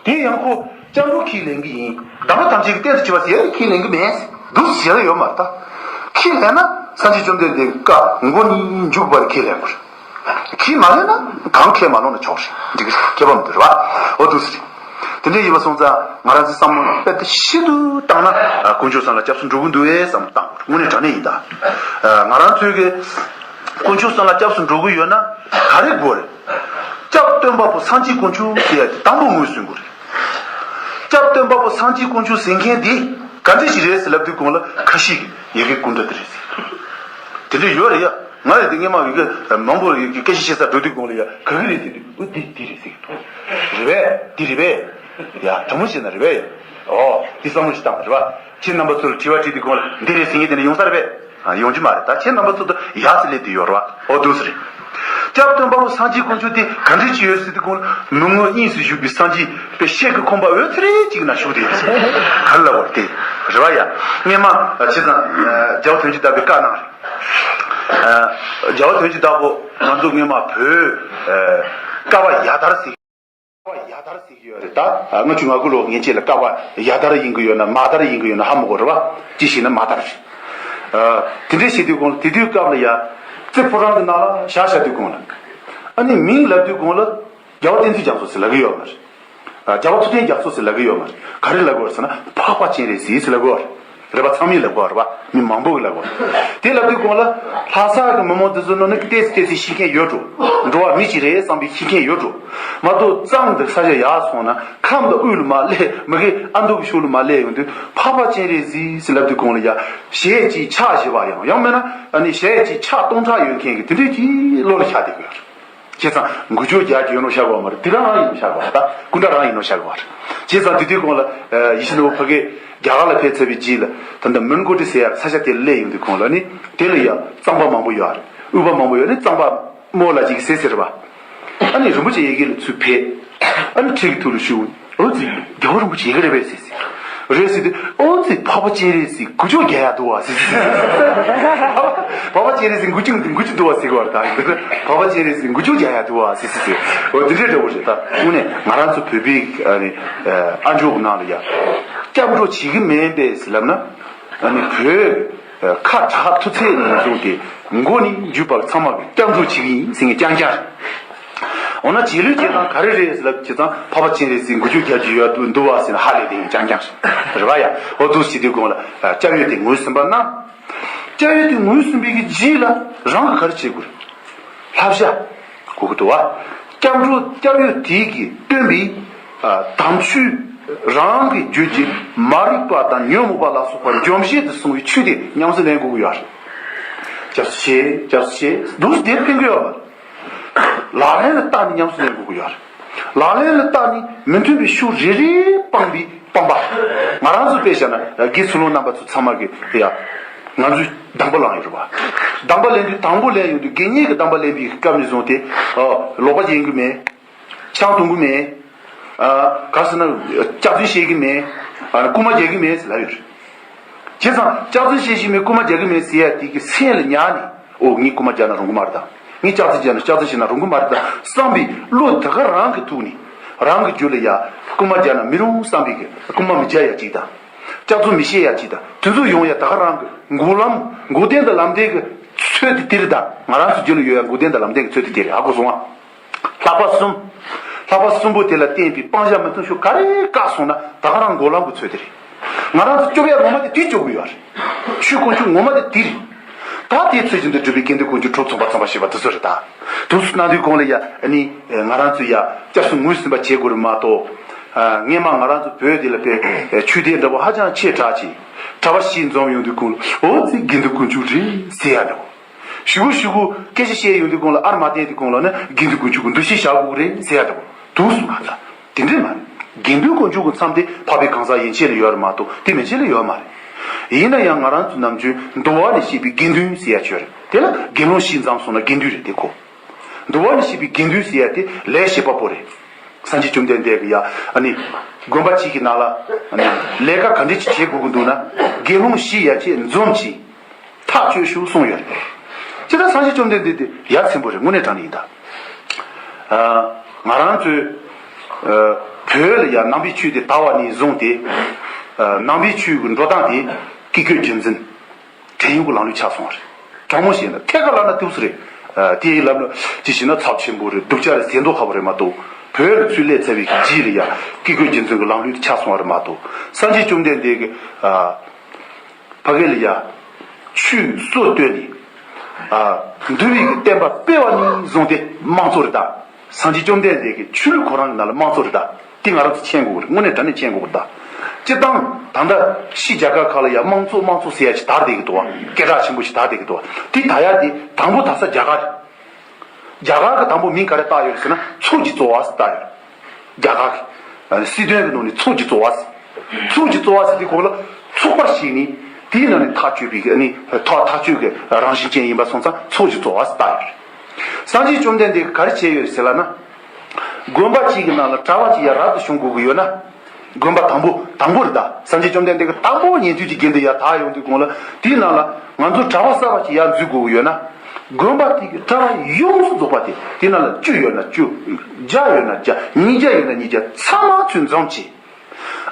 དེ་ཡང་ཁོ་སྐྱབས་འགྲོ་ཁས་ལེན་གྱི་ཡིན། གདམས་པ་ཐམས་ཅད་ཀྱི་རྟེན་དུ་གྱུར་པ་ཟེར་ཁས་ལེན་གྱི་མེད། འདུག་ཟེར་ཡ་ཡོད་མ་རེད་ད། ཁས་ལེན་ན་སངས་རྒྱས་བཅོམ་ལྡན་འདས་ཀྱི་བཀའ་མགོ་ནས་མཇུག་བར་ཁས་ལེན་དགོས་རེད། ཁས་མ་ལེན་ན་གང་ཁས་མ་ལོན་ན་ཆོག་རེད། འགྲིག་གི་རེད། ཁྱད་པར་མི་འདུག་རེད་པ། འོ་འདུག་ཟེར། དེ་འདྲ་ཡིན་པ་སོང་ཙང་ང་རང་ཚོའི་བསམ་བློ་དཔེ་དེ་ཤིན་ཏུ་བཏང་ན། ཨ། དཀོན་མཆོག་གསུམ་ལ་སྐྱབས་སུ་འགྲོ་གི་འདུག་ཨེ་བསམ་བཏང་དགོས་རེད། དངོས་གནས་དྲང་གནས་ཡིན་ད། ཨ། ང་རང་ཚོའི་གི་དཀོན་མཆོག་གསུམ་ལ་སྐྱབས་སུ་འགྲོ་གི་ཡོད་ན་ག་རེ་དགོས་རེད། སྐྱབས་སྟོན་པ་པོ་སངས་རྒྱས་དཀོན་མཆོག་ཟེར་ཡ་དེ་དང་པོ་ངོས་ཟིན་དགོས་རེད། སྐྱབས་སྟོན་པ་པོ་སངས་རྒྱས་དཀོན་མཆོག་ཟེར་མཁན་དེ་ག་འདྲ་ཞིག་རེད་ཟེར་ལབ་དུས་གོང་ལ་ཁ་ཤས་ཀྱིས་ཡ་གི་སྐུ་འདྲ་དེ་རེད་ཟེར། དེ་འདྲ་ཡོད་རེད་ཡ། ང་ཡང་དེ་སྔས་མ་ཡ་གི་མང་པོ་ཡ་གི་སྐད་ཆ་བཤད་ས་འགྲོ་དུས་གོང་ལ་ཡ་ག་གི་རེད་ཟེར་དུས་ཨོ་དེ་དེ་རེད་ཟེར་གི་འདུག་རེད་པས། དེ་རེད་པས། ཡ་དྲང་མོ་བཤད་ན་རེད་པས། ཨོ་དེ་བསམ་བློ་ཞིག་བཏང་བ་རེད་པ། ཁྱེད་རྣམ་པ་ཚོ་ལ་དྲི་བ་དྲིས་དུས་གོང་ལ་འདི་རེད་ཟེར་མཁན་དེ་འདྲ་ཡོང་ས་རེད་པས། ཨ། ཡོང་རྒྱུ་མ་རེད། ད་ཁྱེད་རྣམ་པ་ཚོ་ད་ཡག་ཙི་ལས་དེ་ཡོད་རེད་བ། ཨོ་འདུག་སེ་རེད། སྐྱབས་སྟོན་པ་པོ་སངས་རྒྱས་དཀོན་མཆོག་དེ་ག་འདྲས་ཅིག་ཡོད་ཟེར་དུས་གོང་ལ་མི་མངོན་དབྱིངས་སུ་བཞུགས་པའི་སངས་རྒྱས་པའི་ཤེལ་གྱི་ཁང་པ་འོད་ཐིག་རེ་གཅིག་ན་བཞུགས་བསྡད་ཡོད་ཟེར། ག་རེ་ལབ་པ་དེ་རེད་བ་ཡ། སྔས་མ་བྱས་ཙང་རྒྱལ་བ་དོན་གྱི་བདག་པོས་བཀའ་གནང་རེད། རྒྱལ་བ་དོན་གྱི་བདག་པོ་ང་ཚོ་སྔས་མ་བོད་ ཀ་བ་ཡ་དར་ཟེར། ཀ་བ་ཡ་དར་ཟེར་གྱི་ཡོད་རེད། ད་ལྔ་བཅུ་ང་དགུ་ལོ་ངན་ཆད་ལ་ཀ་བ་ཡ་དར་ཡིན་གྱི་ཡོད་ན་མ་དར་ཡིན་གྱི་ཡོད་ན་ཧ་མ་གོ་རེད་བ། ཅི་ཞིག་ན་མ་དར་རེད། ཨ། དེ་འདྲས་བྱེད་དུས་གོང་ལ་དེ་དུས་སྐབས་ལ་ཡ་རྩེ་ཕོ་བྲང་གི་ནང་ལ་བཞག་བཞག་དུས་གོང་ལ། ཨ་ནི་མིང་ལབ་དུས་གོང་ལ་རྒྱལ་བ་བསྟན་འཛིན་རྒྱ་མཚོ་ཟེར་ལབ་གི་ཡོད་མ་རེད། ཨ། རྒྱལ་བ་ཐུབ་བསྟན་རྒྱ་མཚོ་ཟེར་ལབ་གི་ཡོད་མ་རེད། ག་རེ་ལབ་གི་ཡོད་རེད་ཟེར་ན་འཕགས་པ་སྤྱན་རས་གཟིགས་ཟེར་ལབ་གི་ཡོད་རེད། རེད་པ། ཚང་མས་ལབ་གི་ཡོད་རེད་པ། མི་མང་པོ་གིས་ལབ་གི་ཡོད་རེད། དེ་ལབ་དུས་གོང་ལ་ལྷ་ས་གི་མི་མང་དེ་ཚོའི་ནང་ནས་ཏོག་ཙམ་ཏོག་ཙམ་ཤེས་མཁན་ཡོད་འགྲོ། འགྲོ་བ་མི་ཞིག་རེད་བསམ་པའི་ཤེས་མཁན་ཡོད་འགྲོ། མ་གཏོགས་གཙང་དུ་ས་ཆ་ཡར་སོང་ན་ཁམས་དང་དབུས་ལ་མར་སླེབས། མ་གི་ཨ་མདོ་གི་ཕྱོགས་ལ་མར་སླེབས་ཡོང་དུས་འཕགས་པ་སྤྱན་རས་གཟིགས་ཟེར་ལབ་དུས་གོང་ལ་ཡ་ཞལ་གཅིག་ཕྱག་བཞི་པ་ཡང་ཡང་མིན་ན་ཨ་ནི་ཞལ་གཅིག་ཕྱག་སྟོང་ཕྲག་ཡོད་མཁན་གྱི་དེ་འདྲས་ཀྱི་བློ་ལ་ཤར་བསྡད་ཀྱི་ཡོད་རེད། བྱས་ཙང་འགུལ་སྐྱོད་རྒྱག་རྒྱུ་ཡོད་ནོ་ཤར་གི་ཡོད་མ་རེད། དེ་རང་རང་ཡིན་ནོ་ཤར་གི་ཡོད་རེད། ད་སྐུ་འདྲ་རང་ཡིན་ནོ་ཤར་གི་ཡོད་རེད། བྱས་ཙང་དེ་དུས་གོང་ལ་ཡིད་བཞིན་ནོར་བུ་ཕ་གི་རྒྱ་གར་ལ་ཕེབས་ཚར་བའི་རྗེས་ལ་ད་ལྟ་མོན་གྷོ་ཊི་ཟེར་ཡག་ས་ཆ་དེར་སླེབས་ཡོང་དུས་གོང་ལ་ནི་དེ་ལ་ཡ་གཙང་པ་མང་པོ་ཡོད་རེད། དབུས་པ་མང་པོ་ཡོད་ནི་གཙང་པ་མོ་ལ་ཅིག་ཟེར་ཟེར་བ། ཨ་ནི་རིན་པོ་ཆེ་ཡི་གེ་ལ་ཚུར་ཕེབས། ཨ་ནི་ཁྲི་གི་ཐོག་ལ་བཞུགས། ཨོ་ཙི་རྒྱལ་བ་རིན་པོ་ཆེ་ཡི་གེ་རེད་པས་ཟེར་ཟེར། རེད་ཟེར་དུས་ཨོ་ཙི་འཕགས་པ་སྤྱན་རས་གཟིགས་འགུལ་སྐྱོད་རྒྱག་ཡག་འདུག་བ་ཟེར་ཟེར། འཕགས་པ་སྤྱན་རས་གཟིགས་འགུལ་སྐྱོད་འགུལ་སྐྱོད་འདུག་བ་ཟེར་གི་བར་ད་ཡིན། འཕགས་པ་སྤྱན་རས་གཟིགས་འགུལ་སྐྱོད་རྒྱག་ཡག་འདུག་བ་ཟེར་ཟེར་ཟེར། འོ་དེ་འདྲའི་འདྲ་བོ་རེད། ད་དངོས་གནས་ང་རང་ཚོ་བོད་པའི་ཨ་ནི་ཨ་མཆོག་གི་ནང་ལ་ཡ་སྐྱབས་འགྲོ་བྱེད་ཀྱི་མིན་པས་ཟེར་ལབ་ན། ཨ་ནི་བོད་ཁ་དྲག་མཐུ་རྩལ་ནས་བཟུང་སྟེ་མགོ་ནས་མཇུག་བར་ཚང་མ་གི་སྐྱབས་འགྲོ་བྱེད་ཀྱི་ཡིན་ཟེར་མཁན་རྐྱང་རྐྱང་རེད། འོ་ན་རྗེས་ལུས་བྱེད་སྟངས་ག་རེ་རེད་ཟེར་ལབ་བྱས་ཙང་འཕགས་པ་སྤྱན་རས་གཟིགས་འགུལ་སྐྱོད་རྒྱག་རྒྱུ་ཡོད་འདུག་བ་ཟེར་ན་ཧ་ལས་དེ་ཡིན་རྐྱང་རྐྱང་རེད་བ་ཡ། འོ་འདུག་བྱེད་དུས་གོང་ལ་སྐྱབས་ཡུལ་དེ་ངོས་ཟིན་པ་ན། སྐྱབས་ཡུལ་དེ་ངོས་ཟིན་པའི་གི་རྗེས་ལ་རང་གི་ག་རེ་བྱེད་དགོས་རེད། བསླབ་བྱ་དགོས་ཀྱི་འདུག་བ། སྐྱབས་འགྲོ་སྐྱབས་ཡུལ་དེ་གི་སྟོན་པའི་ཨ་དམ་ཆོས་རང་གི་རྒྱུད་ཀྱི་མ་རིག་པ་དང་ཉོན་མོངས་པ་ལ་སོགས་པ་འཇོམས་བྱེད་དུ་སོང་བའི་ཆོས་དེ་ཉམས་སུ་ལེན་དགོས་ཀྱི་ཡོད་རེད། སྐྱབས་སུ་མཆི། སྐྱབས་སུ་མཆི་འདུག་སེ་དེ་ཕན་གྱི་ཡོད་པ། ལག་ལེན་ལ་བསྟར་ནས་ཉམས་སུ་ལེན་དགོས་ཀྱི་ཡོད་རེད། ལག་ལེན་ལ་བསྟར་ནས་མི་མཐུན་པའི་ཕྱོགས་རེ་རེ་སྤངས་པའི་སྤངས་པ། ང་རང་ཚོ་དཔེ་བཞག་ན་དགེ་ཚུལ་སློང་རྣམ་པ་ཚོ་ཚང་མ་གི་ཡ། ང་ཚོས་གདམས་པ་བླངས་ཡོད་རེད་བ། གདམས་པ་ལེན་དུས་དང་པོ་ལེན་ཡོང་དུས་དགེ་བསྙེན་གྱི་གདམས་པ་ལེན་པའི་སྐབས་ནས་བཟུང་སྟེ། ཨ། ལོག་པ་འབྱེད་ཀྱི་མེད། ཆང་འཐུང་གི་མེད། ཨ། ག་རེ་ཟེར་ན་སྐྱག་རྫུན་བཤད་ཀྱི་མེད། ཨ། རྐུན་མ་རྒྱག་གི་མེད་ཟེར་ལབ་ཡོད་རེད། བྱས་ཙང་སྐྱག་རྫུན་བཤད་ཀྱི་མེད་རྐུན་མ་རྒྱག་གི་མེད་ཟེར་ཡ་དེ་གི་སེམས་ལ་ཉར་ནས། ཨོ་ངས་རྐུན་མ་རྒྱག་ན་རུང་གི་མ་རེད་ད། ངས་སྐྱག་རྫུན་བཤད་ན་སྐྱག་རྫུན་བཤད་ན་རུང་གི་མ་རེད་ད་བསམ་པའི་བློ་ད་ག་རང་གི་ཐུགས་ནས་རང་གི་རྒྱུད་ལ་ཡ་རྐུན་མ་རྒྱག་ན་མི་རུང་བསམ་པའི་གི་རྐུན་མ་མི་རྒྱག་ཡ་གཅིག་དང་། སྐྱག་རྫུན་མི་བཤད་ཡ་གཅིག་དང་། དེ་ཚོ་ཡོང་ཡ་ད་ག་རང་གི་འགོག་ལམ་འགོག་བདེན་དང་ལམ་བདེན་གི་ཚོད་དེ་དེ་རེད་ད། ང་རང་ཚོ་རྒྱུད་ལ་ཡོད་ཡ་འགོག་བདེན་དང་ལམ་བདེན་གི་ཚོད་དེ་དེ་རེད། ཧ་གོ་སོང་ཨ། ལྷག་པ་གསུམ། ལྷག་པ་གསུམ་པོ་དེ་ལ་བརྟེན་པའི་སྤང་བྱ་མི་མཐུན་ཕྱོགས་ག་རེ་བཀག་སོང་ན་ད་ག་རང་འགོག་ལམ་གི་ཚོད་དེ་རེད། ང་རང་ཚོ་སྐྱོབ་ཡ་ངོ་མ་དེ་དེ་སྐྱོབ་དགོས་ཡོད་རེད། ཆོས་དཀོན་མཆོག་ངོ་མ་དེ་དེ་རེད། ད་དེའི་ཚུལ་བཞིན་དུ་སྒྲུབ་པའི་དགེ་འདུན་དཀོན་མཆོག་གྲོགས་ཚངས་པ་ཚངས་པ་ཞེས་པ་དེ་ཚོ་རེད་ད། དུས་སུ་གནང་དུས་གོང་ལ་ཡ་ནི་ང་རང་ཚོ་ཡ་སྐྱབས་སུ་ངོས་ཟིན་པ་བྱེད་དགོས་རེད་མ་གཏོགས། སྔས་མ་ང་རང་ཚོ་བོད་དེ་ལ་དཔེ་ཆོས་སྡེ་འདྲ་པོ་ཧ་ཅང་ཆེ་དྲགས་ཅིག་གྲྭ་པ་བཞི་འཛོམས་ཡོང་དུས་གོང་ལ་ཨོ་ཙི་དགེ་འདུན་དཀོན་མཆོག་རེད་ཟེར་ཡ་འདྲ་པོ། ཞུ་གུ་ཞུ་གུ་སྐད་ཆ་བཤད་ཡོང་དུས་གོང་ལ་ཨར་མ་བསྟན་དུས་གོང་ལ་ནི་དགེ་འདུན་དཀོན་མཆོག་གི་འདུ་ཤེས་བཞག་དགོས་རེད་ཟེར་ཡ་འདྲ་པོ་འདུག་སོང་ང་ད། དེ་འདྲས་མ་རེད། དགེ་འདུན་དཀོན་མཆོག་གི་མཚམས་དེ་འཕགས་པའི་གང་ཟག་ཡན་ཆད་ལ་ཡོད་རེད་མ་གཏོགས་དེ་མན་ཆད་ལ་ཡོད་མ་རེད། ཡིན་ན་ཡང་ང་རང་ཚོ་ནམ་རྒྱུན་འདུལ་བ་ནས་བཤད་པའི་དགེ་འདུན་ཟེར་ཡ་ཅིག་ཡོད་རེད། དེ་ལ་དགེ་སློང་བཞི་འཛོམས་སོང་ན་དགེ་འདུན་རེད་དེ་གོ། འདུལ་བ་ནས་བཤད་པའི་དགེ་འདུན་ཟེར་ཡ་དེ་ལས་བྱེད་པ་པོ་རེད། སངས་རྒྱས་བཅོམ་ལྡན་འདས་ཀྱིས་ཡ་ཨ་ནི་དགོན་པ་གཅིག་གི་ནང་ལ་ཨ་ནི་ལས་ཀ་ག་འདྲས་ཅིག་བྱེད་དགོས་ཀྱི་འདུག་ན་དགེ་སློང་བཞི་ཡ་ཆེད་འཛོམས་ཀྱིས། ཐག་གཅོད་ཤོག་གསུངས་ཡོད་རེད། ཅི་ལྟར་སངས་རྒྱས་བཅོམ་ལྡན་འདས་དེ་ཡ་མཚན་པོ་རེད། དངོས་གནས་དྲང་གནས་ཡིན་ད། ཨ། ང་རང་ཚོས་ཨ། བོད་ལ་ཡ་ནང་པའི་ཆོས་དེ་དར་བ་ནས་བཟུང་སྟེ། ཨ། ནང་པའི་ཆོས་ཀྱི་འགྲོ་སྟངས་དེ་ཀྱི་ཀོས་རྒྱུད་འཛིན། བྲན་གཡོག་གི་ལམ་ལུགས་ཆགས་སོང་བ་རེད། དྲང་མོ་བཤད་ན་ཐད་ཀར་ལབ་ན་ཏོག་ཙམ་རེད། ཨ། དེའི་ལམ་ལུགས་ཅི་ཞིག་ན་ཚབས་ཆེན་པོ་རེད། སྡུག་ཅག་རེད། ཟས་མདོག་ཁ་པོ་རེད་མ་གཏོགས། བོད་ལ་ཚུར་སླེབས་ཚར་བའི་རྗེས་ལ་ཡ་ཀྱི་ཀོས་རྒྱུད་འཛིན་གྱི་ལམ་ལུགས་དེ་ཆགས་སོང་བ་རེད་མ་གཏོགས། སངས་རྒྱས་བཅོམ་ལྡན་འདས་ཀྱིས། ཨ། ཕ་གི་ལ་ཡ། ཆོས་སྲོལ་བཏོད་ནས། ཨ། འདུལ་བའི་གི་བསྟན་པ་སྤེལ་བ་ནས་བཟུང་སྟེ་དམངས་གཙོ་རེད་ད། སངས་རྒྱས་བཅོམ་ལྡན་འདས་ཀྱི་ཆོས་ལུགས་ཁོ་རང་གི་ནང་ལ་དམངས་གཙོ་རེད་ད། དེ་ང་རང་ཚོ་མཁྱེན་དགོས་རེད། དངོས་གནས་དྲང་གནས་མཁྱེན་དགོས་རེད་ད། སྤྱིར་བཏང་ད་ལྟ་ཕྱི་རྒྱལ་ཁབ་ཁག་ལ་ཡ་དམངས་གཙོ་དམངས་གཙོ་ཟེར་ཡ་ཞིག་དར་བསྡད་ཀྱི་འདུག་བ། སྐད་གྲགས་ཆེན་པོ་ཞིག་དར་བསྡད་ཀྱི་འདུག་བ། དེ་དར་ཡ་དེ་དང་པོ་དར་ས་རྒྱ་གར་རེད། རྒྱ་གར་གྱི་དང་པོ་མིང་ག་རེ་བཏགས་ཡོད་ཟེར་ན་ཚོགས་ཀྱི་གཙོ་བོ་ཟེར་བཏགས་ཡོད། རྒྱ་གར་གྱི་སྲིད་དོན་གྱི་ནང་ནས་ཚོགས་ཀྱི་གཙོ་བོ་ཟེར། ཚོགས་ཀྱི་གཙོ་བོ་ཟེར་དུས་གོང་ལ་ཚོགས་པར་བྱས་ནས་དེའི་ནང་ནས་ཐག་གཅོད་པའི་ནི་ཐག་ཐག་གཅོད་ཀྱི་རང་བཞིན་ཅན་ཡིན་པ་སོང་ཙང་ཚོགས་ཀྱི་གཙོ་བོ་ཟེར་བཏགས་ཡོད། སངས་རྒྱས་བཅོམ་ལྡན་འདས་ཀྱིས་ག་རེ་བྱས་ཡོད་ཟེར་ལབ་ན། དགོན་པ་གཅིག་གི་ནང་ལ་གྲྭ་པ་གཅིག་ཡ་རབ་ཏུ་བྱུང་དགོས་ཀྱི་ཡོད་ན། དགོན་པ་དང་པོ་དང་པོ་རེད་ད། སངས་རྒྱས་བཅོམ་ལྡན་འདས་ཀྱིས་དང་པོ་ཉན་ཐོས་ཀྱི་དགེ་འདུན་ཡ་དར་ཡོང་དུས་གོང་ལ་དེའི་ནང་ལ་ང་ཚོ་གྲྭ་པ་གསར་པ་ཅིག་ཡར་འཛུལ་དགོས་ཀྱི་ཡོད་ན། དགོན་པ་དེ་གི་གྲྭ་པ་ཡོངས་སུ་རྫོགས་པ་དེ་དེ་ནང་ལ་བཅུ་ཡོད་ན་བཅུ། བརྒྱ་ཡོད་ན་བརྒྱ། ཉིས་བརྒྱ་ཡོད་ན་ཉིས་བརྒྱ། ཚང་མ་ཚུར་འཛོམས་བྱས།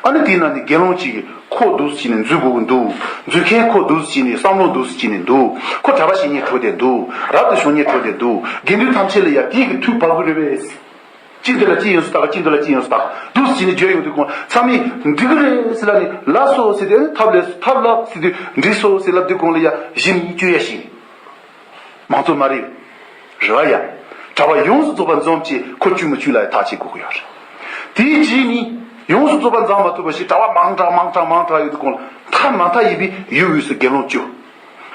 ཨ་ནི་དེའི་ནང་ནས་དགེ་སློང་གཅིག་གིས་ཁོ་འདུག་སེ་བྱས་ནས་འཛུལ་དགོས་ཀྱི་འདུག་འཛུལ་མཁན་ཁོ་འདུག་སེ་བྱས་ནས་བསམ་བློ་འདུག་སེ་བྱས་ནས་འདུག་ཁོ་གྲྭ་པ་བྱེད་སྙིང་བྲོ་བསྡད་འདུག་རབ་ཏུ་བྱུང་སྙིང་བྲོ་བསྡད་འདུག་དགེ་འདུན་ཐམས་ཅད་ལ་ཡ་དེའི་གི་ཐུགས་བབ་གི་རེད་པས། གཅིག་འདི་ལ་གཅིག་ཡོང་སུ་དག་གཅིག་འདི་ལ་གཅིག་ཡོང་སུ་དག་འདུག་སེ་བྱས་ནས་བརྗོད་ཡོང་དུས་གོང་ཚང་མས་འགྲིག་གི་རེད་ཟེར་ལབ་ནས་ལགས་སོ་ཟེར་དུས་ཐབས་ལས་ཐབས་ལགས་ཟེར་དུས་འགྲིག་སོ་ཟེར་ལབ་དུས་གོང་ལ་ཡ་གཞི་ནས་བཅོས་ཡ་ཞིག་མང་ཚོགས་མ་རེད། རེད་བ་ཡ། གྲྭ་པ་ཡོངས་སུ་རྫོགས་པ་འཛོམས་བྱས་ཁོ་བཅོས་མི་བཅོས་ལ་ཐག་བཅད་དགོས་ཀྱི་ཡོད་རེད། དེའི་རྗེས་ནས་ཡོངས་སུ་རྫོགས་པ་འཛོམས་མ་ཐུབ་པ་ཞིག་གྲྭ་པ་མང་དྲགས་མང་དྲགས་མང་དྲགས་ཡོད་དུས་གོང་ལ་མཐའ་མ་མཐའ་ཡིན་པའི་ཡུལ་དབུས་སུ་དགེ་སློང་བཅུ།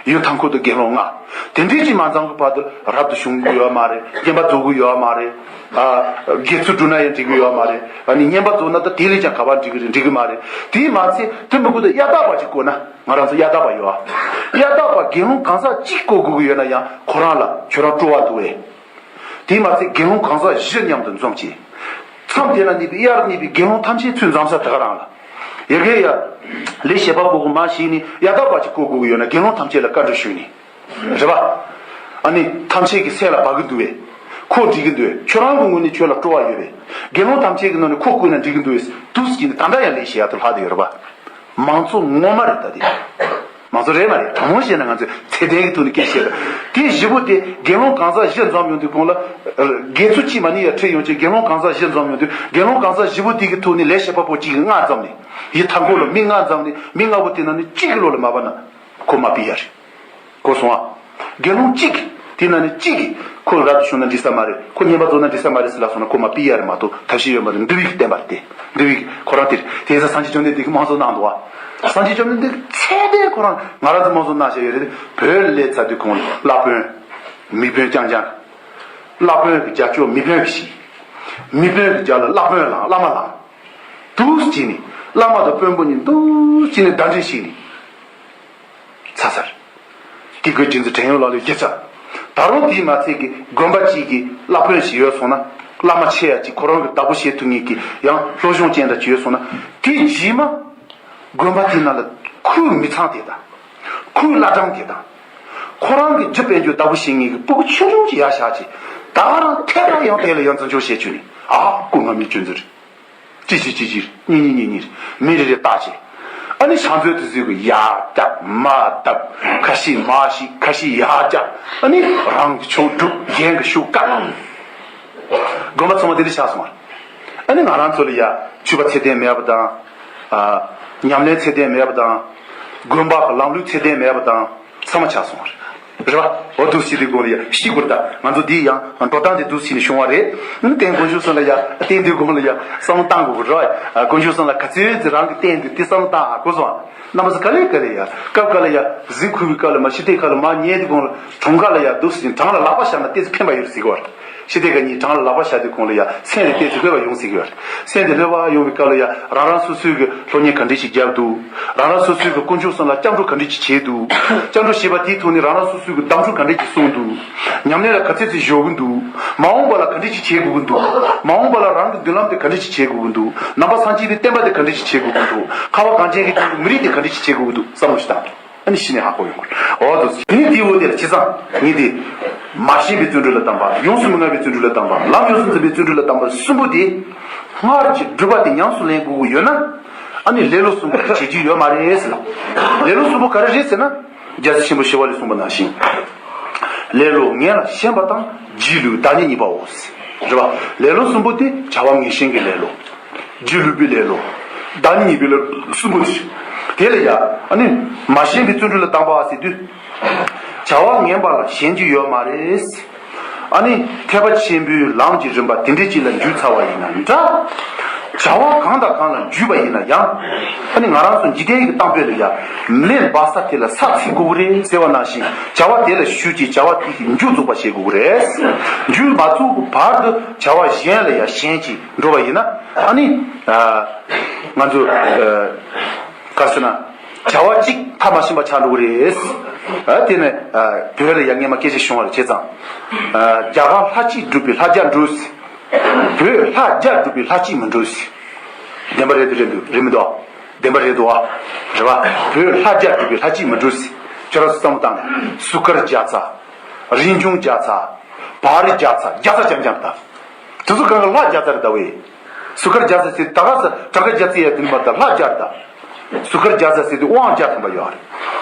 ཡུལ་མཐའ་འཁོར་དུ་དགེ་སློང་ལྔ། དེ་འདྲས་ཀྱིས་མ་འཛོམས་ཀྱི་བར་དུ་རབ་ཏུ་བྱུང་གི་ཡོད་མ་རེད། བསྙེན་པ་རྫོགས་གི་ཡོད་མ་རེད། ཨ། དགེ་ཚུལ་བསྒྲུབས་ན་ཡང་འགྲིག་གི་ཡོད་མ་རེད། ཨ་ནི་བསྙེན་པ་རྫོགས་ན་ད་དེ་ལས་ཀྱང་ག་པར་འགྲིག་གི་རེད། འགྲིག་གི་མ་རེད། དེས་མ་ཚད་དེ་མི་དགོས་ད་གཡའ་དག་པ་ཅིག་བསྐོ་ན། ང་རང་ཚོ་གཡའ་དག་པ་ཡོད་ཨ། གཡའ་དག་པ་དགེ་སློང་གང་ཟག་གཅིག་བསྐོ་དགོས་ཀྱི་ཡོད་ན་ཡང་ཁོ་རང་ལ་ཁྱོད་རང་སྤྲོ་བ་འདུག་བས། དེས་མ་ཚད་དགེ་སློང་གང་ཟག་བཞི་མཉམ་དུ་འཛོམས་བྱས། མཚམས་དེ་ན་གནས་པའི་གཡར་གནས་པའི་དགེ་སློང་ཐམས་ཅད་ཚུར་འཛོམས་ས་དེ་ག་རང་ལ། ཡ་གི་ཡ། ལས་བྱེད་པ་པོ་གི་མ་ཞིག་ནི་གཡའ་དག་པ་ཅིག་བསྐོ་དགོས་ཀྱི་ཡོད་ན་དགེ་སློང་ཐམས་ཅད་ལ་བཀའ་འདྲི་ཞུས་ནས། རེད་པ། ཨ་ནི་ཐམས་ཅད་ཀྱི་སེམས་ལ་བབ་གི་འདུག་བས། ཁོ་འགྲིག་གི་འདུག་བས། ཁྱོད་རང་གི་ངོས་ནས་ཁྱོད་ལ་སྤྲོ་བ་ཡོད་པས། དགེ་སློང་ཐམས་ཅད་ཀྱི་ནང་ནས་ཁོ་བསྐོས་ན་འགྲིག་གི་འདུག་བས། འདུག་སེ་བྱས་ནས་ད་ལྟ་ཡང་ལས་བྱེད་ཡག་ཏུ་ལྷག་བསྡད་ཡོད་རེད་པ། མང་གཙོ་ངོ་མ་རེད་ད་དེ། མང་གཙོ་རེད་མ་རེད། དྲང་མོ་བཤད་ན་ང་ཚོས་ཚད་ལྡན་གྱི་ཐོག་ནས་སྐད་བཤད་པ། དེ་བཞི་པོ་དེ་དགེ་སློང་གང་ཟག་བཞི་འཛོམས་ཡོང་དུས་གོང་ལ། དགེ་ཚུལ་གཅིག་མ་ནི་ཡ་ཁྲིད་ཡོང་ཆེད་དགེ་སློང་གང་ཟག་བཞི་འཛོམས་ཡོང་དུས་དགེ་སློང་གང་ཟག་བཞི་པོ་དེ་གི་ཐོག་ནས་ལས་བྱེད་པ་པོ་གཅིག་གིས་ལྔ་འཛོམས་ནས། ཡི་མཐའ་འཁོར་ལ་མི་ལྔ་འཛོམས་ནས་མི་ལྔ་པོ་དེ་ནང་ནས་གཅིག་གི་བློ་ལ་མ་བབས་ན། ཁོ་མ་ཕུད་ཡ་རེད། གོ་སོང་ཨ། དགེ་སློང་གཅིག་གིས་དེ་ནང་ནས་གཅིག་གིས་ཁོ་རབ་ཏུ་བྱུང་ན་འགྲིག་ས་མ་རེད། ཁོ་བསྙེན་པ་རྫོགས་ན་འགྲིག་ས་མ་རེད་ཟེར་ལབ་སོང་ན་ཁོ་མ་ཕུད་ཡ་རེད་མ་གཏོགས་ཐབས་ཤེས་ཡོད་མ་རེད། འདུལ་བའི་གི་བསྟན་པ་རེད་དེ། འདུལ་བའི་གི་ཁོ་རང་དེ་རེད། དེ་ཚོ་སངས་རྒྱས་བཅོམ་ལྡན་འདས་ཀྱིས་དམངས་གཙོ་གནང་འདུག་ཨ། སངས་རྒྱས་བཅོམ་ལྡན་འདས་ཀྱིས་ཚད་ལྡན་ཁོ་རང་ང་རང་ཚོ་དམངས་གཙོ་གནང་བཞག་ཡོད་རེད། བོད་ལ་སླེབས་ཚར་དུས་གོང་ལ་བླ་དཔོན། མི་དཔོན་རྐྱང་རྐྱང་། བླ་དཔོན་གྱི་རྒྱབ་སྐྱོར་མི་དཔོན་གྱིས་བྱས། མི་དཔོན་གྱི་རྒྱབ་ལ་བླ་དཔོན་ལངས། བླ་མ་ལངས། འདུག་སེ་བྱས་ནས་བླ་མ་དང་དཔོན་པོ་གཉིས་འདུག་སེ་བྱས་ནས་ཟླ་སྒྲིལ་བྱས་ནས། ཚར་ཚར། དེ་དགོས་རྒྱུ་མཚན་བྲན་གཡོག་ལག་ལེན་བརྒྱབ་ཚར། ད་རུང་དེའི་མ་ཚད་ཀྱི་དགོན་པ་གཅིག་གི་བླ་དཔོན་ཞིག་ཡོད་སོང་ན། བླ་མ་ཆེ་ཡ་གཅིག་ཁོ་རང་གི་བདག་པོ་བྱེད་ཐུབ་མཁན་གྱི་ཡང་སློབ་སྦྱོང་ཅན་འདྲ་ཅིག་ཡོད་སོང་ན། དེ་རྗེས་མ་དགོན་པ་དེའི་ནང་ལ་ཁོའི་མི་ཚང་དེ་དང་། ཁོའི་བླ་བྲང་དེ་དང་། ཁོ་རང་གི་རྒྱུ་དཔལ་འབྱོར་བདག་པོ་བྱེད་མཁན་གྱི་སྤུ་གུ་ཆུང་ཆུང་ཅིག་ཡར་བཞག་བྱས། ད་ག་རང་ཐད་ཀར་ཡང་དེ་ལ་ཡང་བརྩི་འཇོག་བྱེད་བཅུག་ནས། ཨ་ཁོ་ང་མི་གཅོད་འཛིན་རེད། གཅིག་གཅིག་གཅིག་གཅིག་གཉིས་གཉིས་གཉིས་གཉིས། མི་རེ་རེ་བརྟག་བྱས། ཨ་ནི་ཕྱག་མཛོད་དེ་ཚོས་གི་ཡར་བརྒྱབ་མར་བརྒྱབ། ཁ་ཤས་མར་བཤིག་ཁ་ཤས་ཡར་བརྒྱབ། ཨ་ནི་རང་གི་ཕྱོགས་སྒྲུབ། གཞན་གྱི་ཕྱོགས་བཀག། དགོན་པ་ཚང་མ་དེ་འདྲ་ཆགས་སོང་བ། ཨ་ནི་ང་རང་ཚོ་ལ་ཡ་ཆོས་པ་ཚད་ལྡན་མེད་པ་དང་། ཨ། ཉམས་ལེན་ཚད་ལྡན་མེད་པ་དང་། དགོན་པ་གི་ལམ་ལུགས་ཚད་ལྡན་མེད་པ་དང་། ཚང་མ་ཆགས་སོང་བ་རེད། རེད་བ། འོ་འདུག་སེ་དེ་དགོས་ལ་ཡ་ཤི་དགོས་རེད་ད། ང་ཚོ་འདི་ཡང་འགྲོ་སྟངས་དེ་འདུག་སེ་ནས་བྱུང་བ་རེད། ཨ་ནི་དེ་དཀོན་མཆོག་གསུམ་ལ་ཡ་བརྟེན་དུས་དགོས་ལ་ཡ་བསམ་བློ་བཏང་དགོས་རེད་བ། དཀོན་མཆོག་གསུམ་ལ་ག་ཚོད་ཅིག་རང་གིས་བརྟེན་དུས་དེ་བསམ་བློ་བཏང་ཨ། གོ་སོང་ཨ། རྣམ་པ་ཚོ་ག་ལེ་ག་ལེ་ཡ། སྐབས་ག་ལ་ཡ་གཟིགས་ཁུག་པའི་སྐབས་ལ་མར་ཕྱི་བལྟས་ཁ་ལ་མར་ཉལ་དུས་གོང་ལ་གྲོངས་ཁ་ལ་ཡ་འདུག་སེ་བྲང་ལ་ལག་པ་བཞག་ན་ཏོག་ཙམ་ཕན་པ་ཡོད་ཟེར་གི་བ་རེད། ཕྱི་བལྟས་ཁ་གཉིས་བྲང་ལ་ལག་པ་བཞག་དུས་གོང་ལ་ཡ་སེམས་ལ་ཏོག་ཙམ་ལྷོད་པ་ཡོང་ཟེར་གི་བ་རེད། སེམས་དེ་ལྷོད་པ་ཡོང་བའི་སྐབས་ལ་ཡ་རང་རང་སོ་སོའི་གི་སློབ་གཉེར་ག་འདྲས་ཞིག་བརྒྱབ་འདུག་རང་རང་སོ་སོའི་གི་དཀོན་མཆོག་གསུམ་ལ་སྐྱབས་འགྲོ་ག་འདྲས་ཅིག་བྱས་འདུག་སྐྱབས་འགྲོ་བྱས་པ་དེའི་ཐོག་ནས་རང་རང་སོ་སོའི་གི་གདམས་ངག་ག་འདྲས་ཅིག་གསུངས་འདུག་ཉམས་ལེན་ལ་ག་ཚོད་ཅིག་གཞོལ་གི་འདུག་མ་འོངས་པ་ལ་ག་འདྲས་ཅིག་བྱེད་དགོས་ཀྱི་འདུག་མ་འོངས་པ་ལ་རང་གི་མདུན་ལམ་དེ་ག་འདྲས་ཅིག་བྱེད་དགོས་ཀྱི་འདུག་ནང་པ་སངས་རྒྱས་པའི་བསྟན་པ་དེ་ག་འདྲས་ཅིག་བྱེད་དགོས་ཀྱི་འདུག་ཁ་བ་གངས་ཅན་གྱི་ལྗོངས་ཀྱི་མི་རིགས་དེ་ག་འདྲས་ཅིག་བྱེད་དགོས་ཀྱི་འདུག་བསམ་བློ་ཞིག་བཏང་། ཨ་ནི་གཞི་ནས་ཧ་གོ་ཡོང་གི་རེད། འོ་དོ། ངས་དེའི་འོག་དེ་ལ་བྱས་ཙང་ངས་དེ། མ་ཞེན་པའི་བརྩོན་འགྲུས་ལ་གདམས་པ། ཡོངས་སུ་མི་ལྔ་བའི་བརྩོན་འགྲུས་ལ་གདམས་པ། གསུམ་པོ་དེ། སྔར་གྱི་སྒྲུབ་པའི་ལྷ་བརྒྱ་འགྲོ་ཟེར། དེ་ལ་ཡ། ཨ་ནི་མ་ཞེན་པའི་བརྩོན་འགྲུས་ལ་གདམས་པ་གསུམ་པོ་དེ། སྔར་གྱི་སྒྲུབ་པ་དེ་ཉམས་སུ་ལེན་དགོས་ཀྱི་ཡོད་ན། ཨ་ནི་ལེ་ལོ་གསུམ་པོ་དེ་བྱེད་རྒྱུ་ཡོད་མ་རེད་ཟེར་ལ། ལེ་ལོ་གསུམ་པོ་ག་རེ་རེད་ཟེར་ན། རྒྱལ་སྲས་ཆེན་པོ་ཞི་བ་ལྷས་གསུངས་པ་ནང་བཞིན། ལེ་ལོ་ངན་ལ་ཞེན་པ་དང་། སྒྱིད་ལུག་བདག་ཉིད་གཉིས་པའོ། རེད་པ། ལེ་ལོ་གསུམ་པོ་དེ་བྱ་བ་ངན་ཞེན་གྱི་ལེ་ལོ། སྒྱིད་ལུག་པའི་ལེ་ལོ། བདག་ཉིད་གཉིས་པའི་ལེ་ལོ་གསུམ་པོ་དེ། དེ་ལ་ཡ། ཨ་ནི། མ་ཞེན་པའི་བརྩོན་འགྲུས་ལ་གདམས་པ་ཟེར་དུས། བྱ་བ་ངན་པ་ལ་ཞེན་རྒྱུ་ཡོད་མ་རེད། ཨ་ནི། ཐེག་པ་ཆེན་པོའི་ལམ་གྱི་རིམ་པ་དེ་འདྲའི་ཅིག་ལ་འཇུག་ཚར་བ་ཡིན་ན་འདྲ། བྱ་བ་གང་དང་གང་ལ་འཇུག་པ་ཡིན་ན་ཡང་། ཨ་ནི་ང་རང་ཚོ་འཇིག་རྟེན་གྱི་གཏམ་དཔེ་ལ་ཡ། མེ་འབར་ས་དེ་ལ་ས་འཚིག་དགོས་ཀྱི་རེད་ཟེར་བ་ནང་བཞིན་བྱ་བ་དེ་ལ་ཞུགས་ཀྱི་བྱ་བ་དེ་མཇུག་རྫོགས་པ་བྱེད་དགོས་ཀྱི་རེད། མཇུག་མ་རྫོགས་ཀྱི་བར་དུ་བྱ་བ་གཞན་ལ་ཡ་ཞེན་གྱིས་འགྲོ་བ་ཡིན་ན། ཨ་ནི། ང་ཚོ། ག་རེ་ཟེར་ན། བྱ་བ་གཅིག་མཐར་མ་ཕྱིན་པ་ཆགས་འགྲོ་གི་རེད། ཨ་དེ་ནས་བོད་ལ་ཡ་སྔས་མ་སྐད་ཆ་བྱུང་བ་རེད་བྱས་ཙང་། རྒྱ་གར་ལྷ་གཅིག་སྒྲུབ་པའི་ལྷ་བརྒྱ་འགྲོ། བོད་ལྷ་བརྒྱ་སྒྲུབ་པའི་ལྷ་གཅིག་མི་འགྲོ་ཟེར། བདེན་པ་རེད་འདུག་རེད་འདུག་རེད་མི་འདུག་བདེན་པ་རེད་འདུག་ཨ། རེད་བ། བོད་ལྷ་བརྒྱ་སྒྲུབ་པའི་ལྷ་གཅིག་མི་འགྲོ་ཟེར། ཁྱོད་རང་ཚོ་བསམ་བློ་བཏང་ན། སུ་ཀར་བརྒྱ་རྩ། རིན་འབྱུང་བརྒྱ་རྩ། བ་རི་བརྒྱ་རྩ། བརྒྱ་རྩ་རྐྱང་རྐྱང་རེད་ད། དེ་ཚོ་གང་ག་ལྷ་བརྒྱ་རྩ་རེད་ད་བས། སུ་ཁར་བརྒྱ་རྩ་ཟེར་ད་ག་ས་གྲངས་ཀ་བརྒྱ་རྩ་ཡ་དེ་ནི་མ་ད་ལྷ་བརྒྱ་རེད་ད། སུ་ཁར་བརྒྱ་རྩ་ཟེར་དེ་དབང་བརྒྱ་ཐམ་པ་ཡོད་རེད།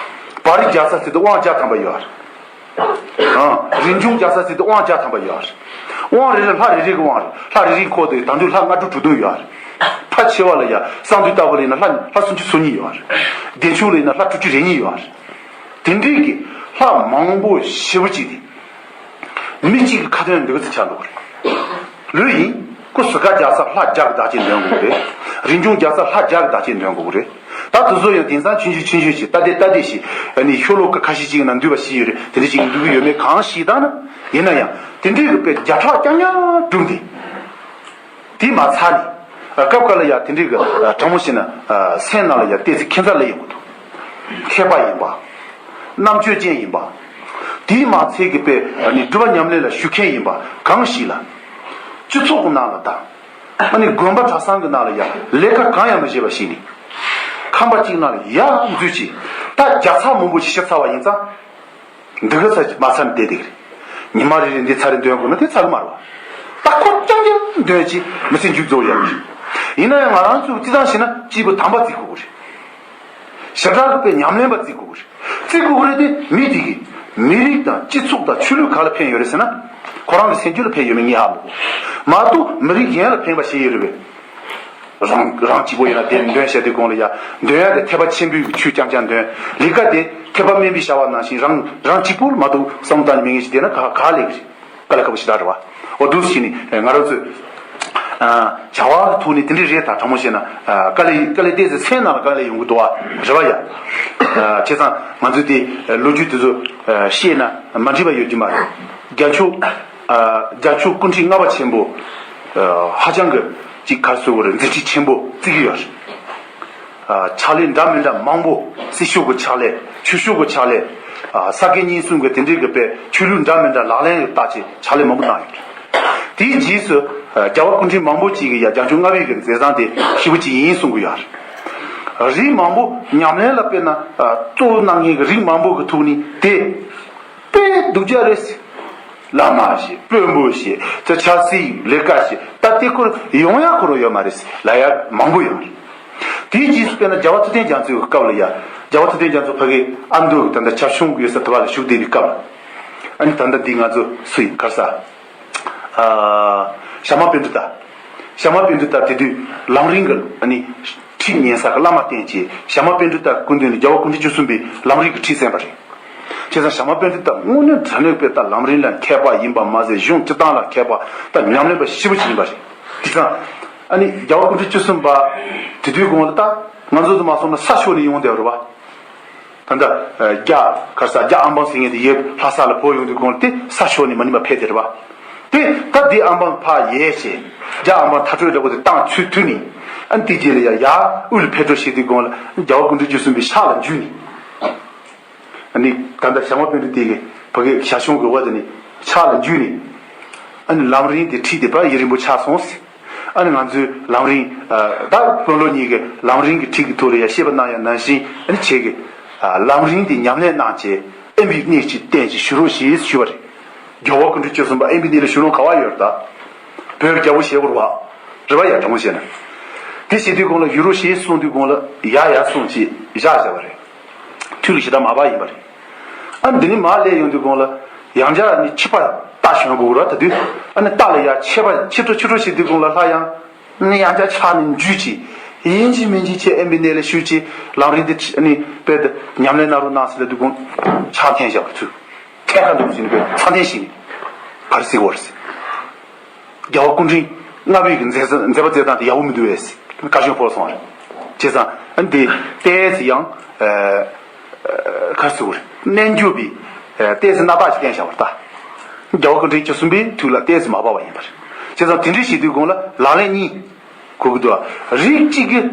བ་རི་བརྒྱ་རྩ་ཟེར་དེ་དབང་བརྒྱ་ཐམ་པ་ཡོད་རེད། ཨང་། རིན་འབྱུང་བརྒྱ་རྩ་ཟེར་དེ་དབང་བརྒྱ་ཐམ་པ་ཡོད་རེད། དབང་རེ་རེ་ལྷ་རེ་རེ་གི་དབང་རེད། ལྷ་རེ་རེའི་འཁོར་དུ་དང་དུས་ལྷ་ལྔ་དྲུག་དྲུག་སྟོང་ཡོད་རེད། ཕལ་ཆེ་བ་ལ་ཡ་གསང་འདུས་ལྟ་བུ་ལ་ཡིན་ན་ལྷ་ལྷ་སུམ་ཅུ་སོ་གཉིས་ཡོད་རེད། བདེ་མཆོག་ལ་ཡིན་ན་ལྷ་དྲུག་ཅུ་རེ་གཉིས་ཡོད་རེད། དེ་འདྲའི་གི་ལྷ་མང་པོ་ཞེ་པོ་ཅིག་དེ། མི་གཅིག་གི་ཁ་ཏོན་འདི་ག་ཚོད་ཆགས་འགྲོ་གི་རེད། ལོས་ཡིན། ཁོ་སུ་ཁར་བརྒྱ་རྩ་ལྷ་བརྒྱ་གི་བདག་ཅེས་འདོན་དགོས་ཀྱི་རེད། རིན་འབྱུང་བརྒྱ་རྩ་ལྷ་བརྒྱ་གི་བདག་ཅེས་འདོན་དགོས་ཀྱི་རེད། ད་དེ་ཚོ་ཡང་དེང་སང་ཆུང་ཆུང་ཆུང་ཆུང་ཞིག་ལྟ་བདེ་ལྟ་བདེ་ཞིག་ཨ་ནི་ཤོ་ལོ་ཀ་ཁ་ཤས་ཅིག་ནང་འདུས་པ་ཞིག་ཡོད་རེད། དེ་འདྲ་ཞིག་འདུས་ཀྱི་ཡོད་མེད་གང་ཤེས་ད་ན། ཡིན་ན་ཡང་དེ་འདྲའི་གི་དཔེ་བརྒྱ་ཕྲག་རྐྱང་རྐྱང་བསྒྲུབས་ཏེ། དེས་མ་ཚད་ནས་སྐབས་འགའ་ལ་ཡང་དེ་འདྲའི་གི་དྲང་མོ་བཤད་ན་སེམས་ནང་ལ་ཡང་ཏོག་ཙམ་ཁྱད་མཚར་སླེབས་ཡོང་གི་འདུག་མཁས་པ་ཡིན་པ། རྣམ་དཔྱོད་ཅན་ཡིན་པ། དེས་མ་ཚད་ཀྱི་དཔེ་ནི་སྒྲུབ་པ་ཉམས་ལེན་ལ་ཞུགས་མཁན་ཡིན་པ་གང་ཞིག་ལ། སྤྱི་ཚོགས་ཀྱི་ནང་ལ་དང་། ཨ་ནི་དགོན་པ་གྲྭ་ཚང་གི་ནང་ལ་ཡང་ལས་ཀ་གང་ཡང་མི་བྱེད་པ་ཞིག་ནི། ཁང་པ་གཅིག་ནང་ལ་ཡར་འཛུལ་ཅིག་ད་བརྒྱ་ཚར་མང་པོ་ཞིག་ཤི་ཚར་བ་ཡིན་ཙང་། འདི་ག་ཚར་མ་ཚར་ནས་བསྡད་བསྡད་ཀྱི་རེད། ཉི་མ་རེ་རེ་འདི་ཚར་རེ་འདོན་དགོས་ན་དེ་ཚར་གི་མ་རེད་བ། ད་ཁོ་རྐྱང་རྐྱང་འདོན་ཅིག་མི་ཚེ་མཇུག་རྫོགས་ཡག་གི་རེད། ཡིན་ན་ཡང་ང་རང་ཚོས་བརྩི་སྟངས་བྱས་ན་སྐྱེས་བུ་དམ་པ་བརྩི་དགོས་ཀྱི་རེད། ཞེ་དྲག་གི་དཔེ་ཉམས་ལེན་པ་བརྩི་དགོས་ཀྱི་རེད། བརྩི་དགོས་ཀྱི་རེད་དེ་མི་དེ་གིས་མི་རིགས་དང་སྤྱི་ཚོགས་དང་ཆོས་ལུགས་ག་ལ་ཕན་ཡོད་རེད་ཟེར་ན། ཁོ་རང་གི་སེམས་རྒྱུད་ལ་ཕན་ཡོད་མེད་ངས་ཧ་མ་གོ། མ་གཏོགས་མི་རིགས་གཞན་ལ་ཕན་པ་ཞིག་ཡོད་རེད་པས། རང་རང་གཅིག་པོ་ཡིན་ན་དེ་འདོན་བྱས་དུས་གོང་ལ་ཡ་འདོན་ཡ་དེ་ཐེག་པ་ཆེན་པོའི་ཆོས་རྐྱང་རྐྱང་འདོན། ལས་ཀ་དེ་ཐེག་པ་དམན་པའི་བྱ་བ་ནང་བཞིན་རང་རང་གཅིག་པོར་མ་གཏོགས་བསམ་བློ་བཏང་ནས་མི་ངན་ཞིག་བསྡད་ན་ག་ག་ལས་ཀྱི་རེད། དཀའ་ལས་ཁག་པོ་ཞེ་དྲག་རེད་བ། འོ་འདུག་སེ་བྱས་ནས་ང་རང་ཚོས་བྱ་བ་གི་ཐོག་ནས་དེ་འདྲས་རེད་ད་དྲང་མོ་བཤད་ན་དཀའ་ལས་དཀའ་ལས་ཏོག་ཙམ་སེམས་ནང་ལ་དཀའ་ལས་ཡོང་གི་འདུག་བ་རེད་བ་ཡ། བྱས་ཙང་ང་ཚོས་དེ་ལོ་རྒྱུས་དེ་ཚོ་བཤད་ན་མ་འགྲིག་པ་ཡོད་ཀྱི་མ་རེད། རྒྱལ་མཆོག་རྒྱལ་མཆོག་སྐུ་ཕྲེང་ལྔ་པ་ཆེན་པོ། ཧ་ཅང་གི་ཅིག་ག་རེ་ཟེར་དགོས་རེད། མཛད་འཕྲིན་ཆེན་པོ་བརྩི་གི་ཡོད་རེད། ཕྱག་ལས་འདྲ་མི་འདྲ་མང་པོ་སྲིད་ཕྱོགས་ཀྱི་ཕྱག་ལས་ཆོས་ཕྱོགས་ཀྱི་ཕྱག་ལས། ས་དགེ་བསྙེན་གསུམ་གྱི་དེ་འདྲའི་གི་དཔེ་ཆོས་ལུགས་འདྲ་མི་འདྲ་ལག་ལེན་ལ་བསྟར་བྱས་ཕྱག་ལས་མང་པོ་གནང་ཡོད་རེད། དེའི་རྗེས་སུ་རྒྱལ་བ་སྐུ་ཕྲེང་མང་པོ་ཅིག་གིས་ཡང་རྒྱལ་མཆོག་ལྔ་པའི་གི་མཛད་བཟང་དེ་ཞེ་པོ་ཅིག་ཡིན་གསུང་གི་ཡོད་རེད། རིགས་མང་པོ་ཉམས་ལེན་ལ་དཔེར་ན་གཙོ་བོ་གནང་མཁན་གྱི་རིགས་མང་པོ་གི་ཐོག་ནས་དེ། དཔེ་སྡུག་ཅག་རེད། བླ་མ་ཞེས་དཔོན་པོ་ཞེས་ད་ཆབ་སྲིད་ལས་ཀ་ཞེས་ད་དེ་ཁོར་ཡོང་ཡག་ཁོ་རང་ཡོད་མ་རེད་ལབ་ཡག་མང་པོ་ཡོད་རེད། དེའི་རྗེས་སུ་དཔེར་ན་རྒྱལ་བ་ཐུབ་བསྟན་རྒྱ་མཚོའི་སྐབས་ལ་ཡ། རྒྱལ་བ་ཐུབ་བསྟན་རྒྱ་མཚོ་ཕ་གི་ཨ་མདོ་གི་ད་ལྟ་བྱ་ཤོང་གི་ཡོད་ས་དེ་བ་ལ་བཞུགས་བསྡད་པའི་སྐབས་ལ། ཨ་ནི་ད་ལྟ་འདི་ང་ཚོ་སུ་ཡིན་ག་རེ་ཟ། ཨ། ཞྭ་དམར་པཎ་ཌི་ཏ། ཞྭ་དམར་པཎ་ཌི་ཏ་དེ་དུས་ལམ་རིམ་གྱི་ཨ་ནི་ཁྲིད་ཉན་ས་གི་བླ་མ་བསྟེན་བྱས་ཞྭ་དམར་པཎ་ཌི་ཏ་སྐུ་མདུན་ལ་རྒྱལ་བ་སྐུ་ཕྲེང་བཅུ་གསུམ་པའི་ལམ་རིམ་གྱི་ཁྲིད་གསན་པ་རེད། བྱས་ཙང་ཞྭ་དམར་པཎ་ཌི་ཏ་དངོས་གནས་དྲང་གནས་དཔེ་ལྟ་ལམ་རིམ་ལ་མཁས་པ་ཡིན་པ་མ་ཟད་གཞུང་སྤྱི་བཏང་ལ་མཁས་པ་ད་ཉམས་ལེན་པ་ཞེ་པོ་ཅིག་ཡིན་པ་རེད། དེ་ཙང་ཨ་ནི་རྒྱལ་བ་སྐུ་ཕྲེང་བཅུ་གསུམ་པ་དེ་དུས་གོང་ལ་ད་ང་ཚོ་ཚོ་མ་སོང་ན་ས་ཕྱོགས་ནས་ཡོང་བསྡད་པ་རེད་བ། ད་ལྟ་རྒྱ་གར་ས་རྒྱ་ཨམ་བན་ཟེར་མཁན་དེ་ཡོད་ལྷ་ས་ལ་བོད་ཡོང་དུས་གོང་ལ་དེ་ས་ཕྱོགས་ནས་མ་ནི་མ་ཕེབས་དེ་རེད་བ། དེ་ད་དེ་ཨམ་བན་ཕ་ཡས་བྱས་རྒྱ་ཨམ་བན་ཐར་སྤྲོད་འདྲ་པོ་དེ་བཏང་ཚུལ་མཐུན་ནས་ཨ་ནི་དེ་རྗེས་ལ་ཡ་ཡར་དབུས་ལ་ཕེབས་འགྲོ་བྱེད་དུས་གོང་ལ་རྒྱལ་བ་སྐུ་ཕྲེང་བཅུ་གསུམ་པའི་ཕྱག་ལ་འཇུས་ནས། ཨ་ནི་ད་ལྟ་ཞྭ་དམར་པཎ་ཌི་ཏ་གི་ཕ་གི་ཞྭ་ཤོང་གི་འོག་དེ་ནས་ཕྱག་ལ་འཇུས་ནས། ཨ་ནི་ལམ་རིམ་དེ་ཁྲིད་དེ་པ་ཡུན་རིང་པོ་ཆགས་སོང་ཟེར། ཨ་ནི་ང་ཚོའི་ལམ་རིམ་ད་དཔོན་སློབ་གཉིས་ཀྱི་ལམ་རིམ་གྱི་ཁྲིད་ཀྱི་ཐོག་ལ་ཡ་བཤད་པ་གནང་ཡ་ནང་བཞིན་ཨ་ནི་ཁྱེད་ཀྱི་ལམ་རིམ་དེ་ཉམས་ལེན་གནང་བྱས་དབེན་པའི་གནས་ཅིག་བསྟེན་ཅིག་བཞུགས་རོགས་ཞེས་ཞུས་པ་རེད། རྒྱལ་བ་སྐུ་ཕྲེང་བཅུ་གསུམ་པ་དབེན་པའི་གནས་ལ་བཞུགས་རོགས་ག་བ་ཡོད་རེད་ད། བོད་རྒྱལ་པོ་ཞེ་པོ་རེད་བ། རེད་བ་ཡ་དྲང་མོ་བཤད་ན། དེ་བྱེད་དུས་གོང་ལ་བཞུགས་རོགས་ཞེས་གསུངས་དུས་གོང་ལ་ཡ་ཡ་གསུངས་ཅིག་བཞག་བཞག་པ་རེད། ཐུགས་ལ་ཞེ་དྲག་མ་བབས་ཡིན་པ་རེད། ཨ་འདི་ནི་མར་སླེབས་ཡོང་དུས་གོང་ལ་ཡང་བསྐྱར་ནི་ཕྱི་པ་རྟ་ཞོན་དགོས་ར་ད་དུས་ཨ་ནི་རྟ་ལ་ཡ་ཆད་པ་ཆེ་འགྲོ་ཆེ་འགྲོ་བྱེད་དུས་གོང་ལ་ལྷ་ཡང་ནི་ཡང་བསྐྱར་ཕྱག་ནི་འཇུས་ཅི། ཡིན་གཅིག་མིན་གཅིག་ཁྱེད་དབེན་པའི་གནས་ལ་བཞུགས་ཅི་ལམ་རིམ་འདི་ནི་དཔེ་དེ་ཉམས་ལེན་གནང་རོགས་གནང་ཟེར་ལ་དུས་གོང་ཕྱག་འཐེན་བཞག་པ་ཚུལ་ཐད་ཀར་འདུག་ཟིན་པའི་ཚ་འཐེན་ཞིག་ནི་བར་སྲིད་བོར་ཟིན། རྒྱལ་བ་སྐུ་ཕྲེང་ལྔ་པའི་གི་མཛད་མཛད་པ་མཛད་སྟངས་དེ་ཡག་པོ་མི་འདུག་བས་བཀའ་བཀྱོན་ཕོག་སོང་བ་རེད། བྱས་ཙང་ཨ་འདི་ཏོག་ཙམ་ཡང་ཁ་ཟུར་རྣལ་འབྱོར་པའི་ཏོག་ཙམ་སྣ་ཐག་ཅིག་བསྟན་བཞག་པ་རེད་ད། རྒྱལ་བ་སྐུ་ཕྲེང་བཅུ་གསུམ་པའི་དུས་ལ་ཏོག་ཙམ་མ་བབས་པ་ཡིན་པ་རེད། བྱས་ཙང་དེ་འདྲའི་བྱེད་དུས་གོང་ལ་ལག་ལེན་གཉིས་གོ་གི་འདུག་རིགས་གཅིག་གིས་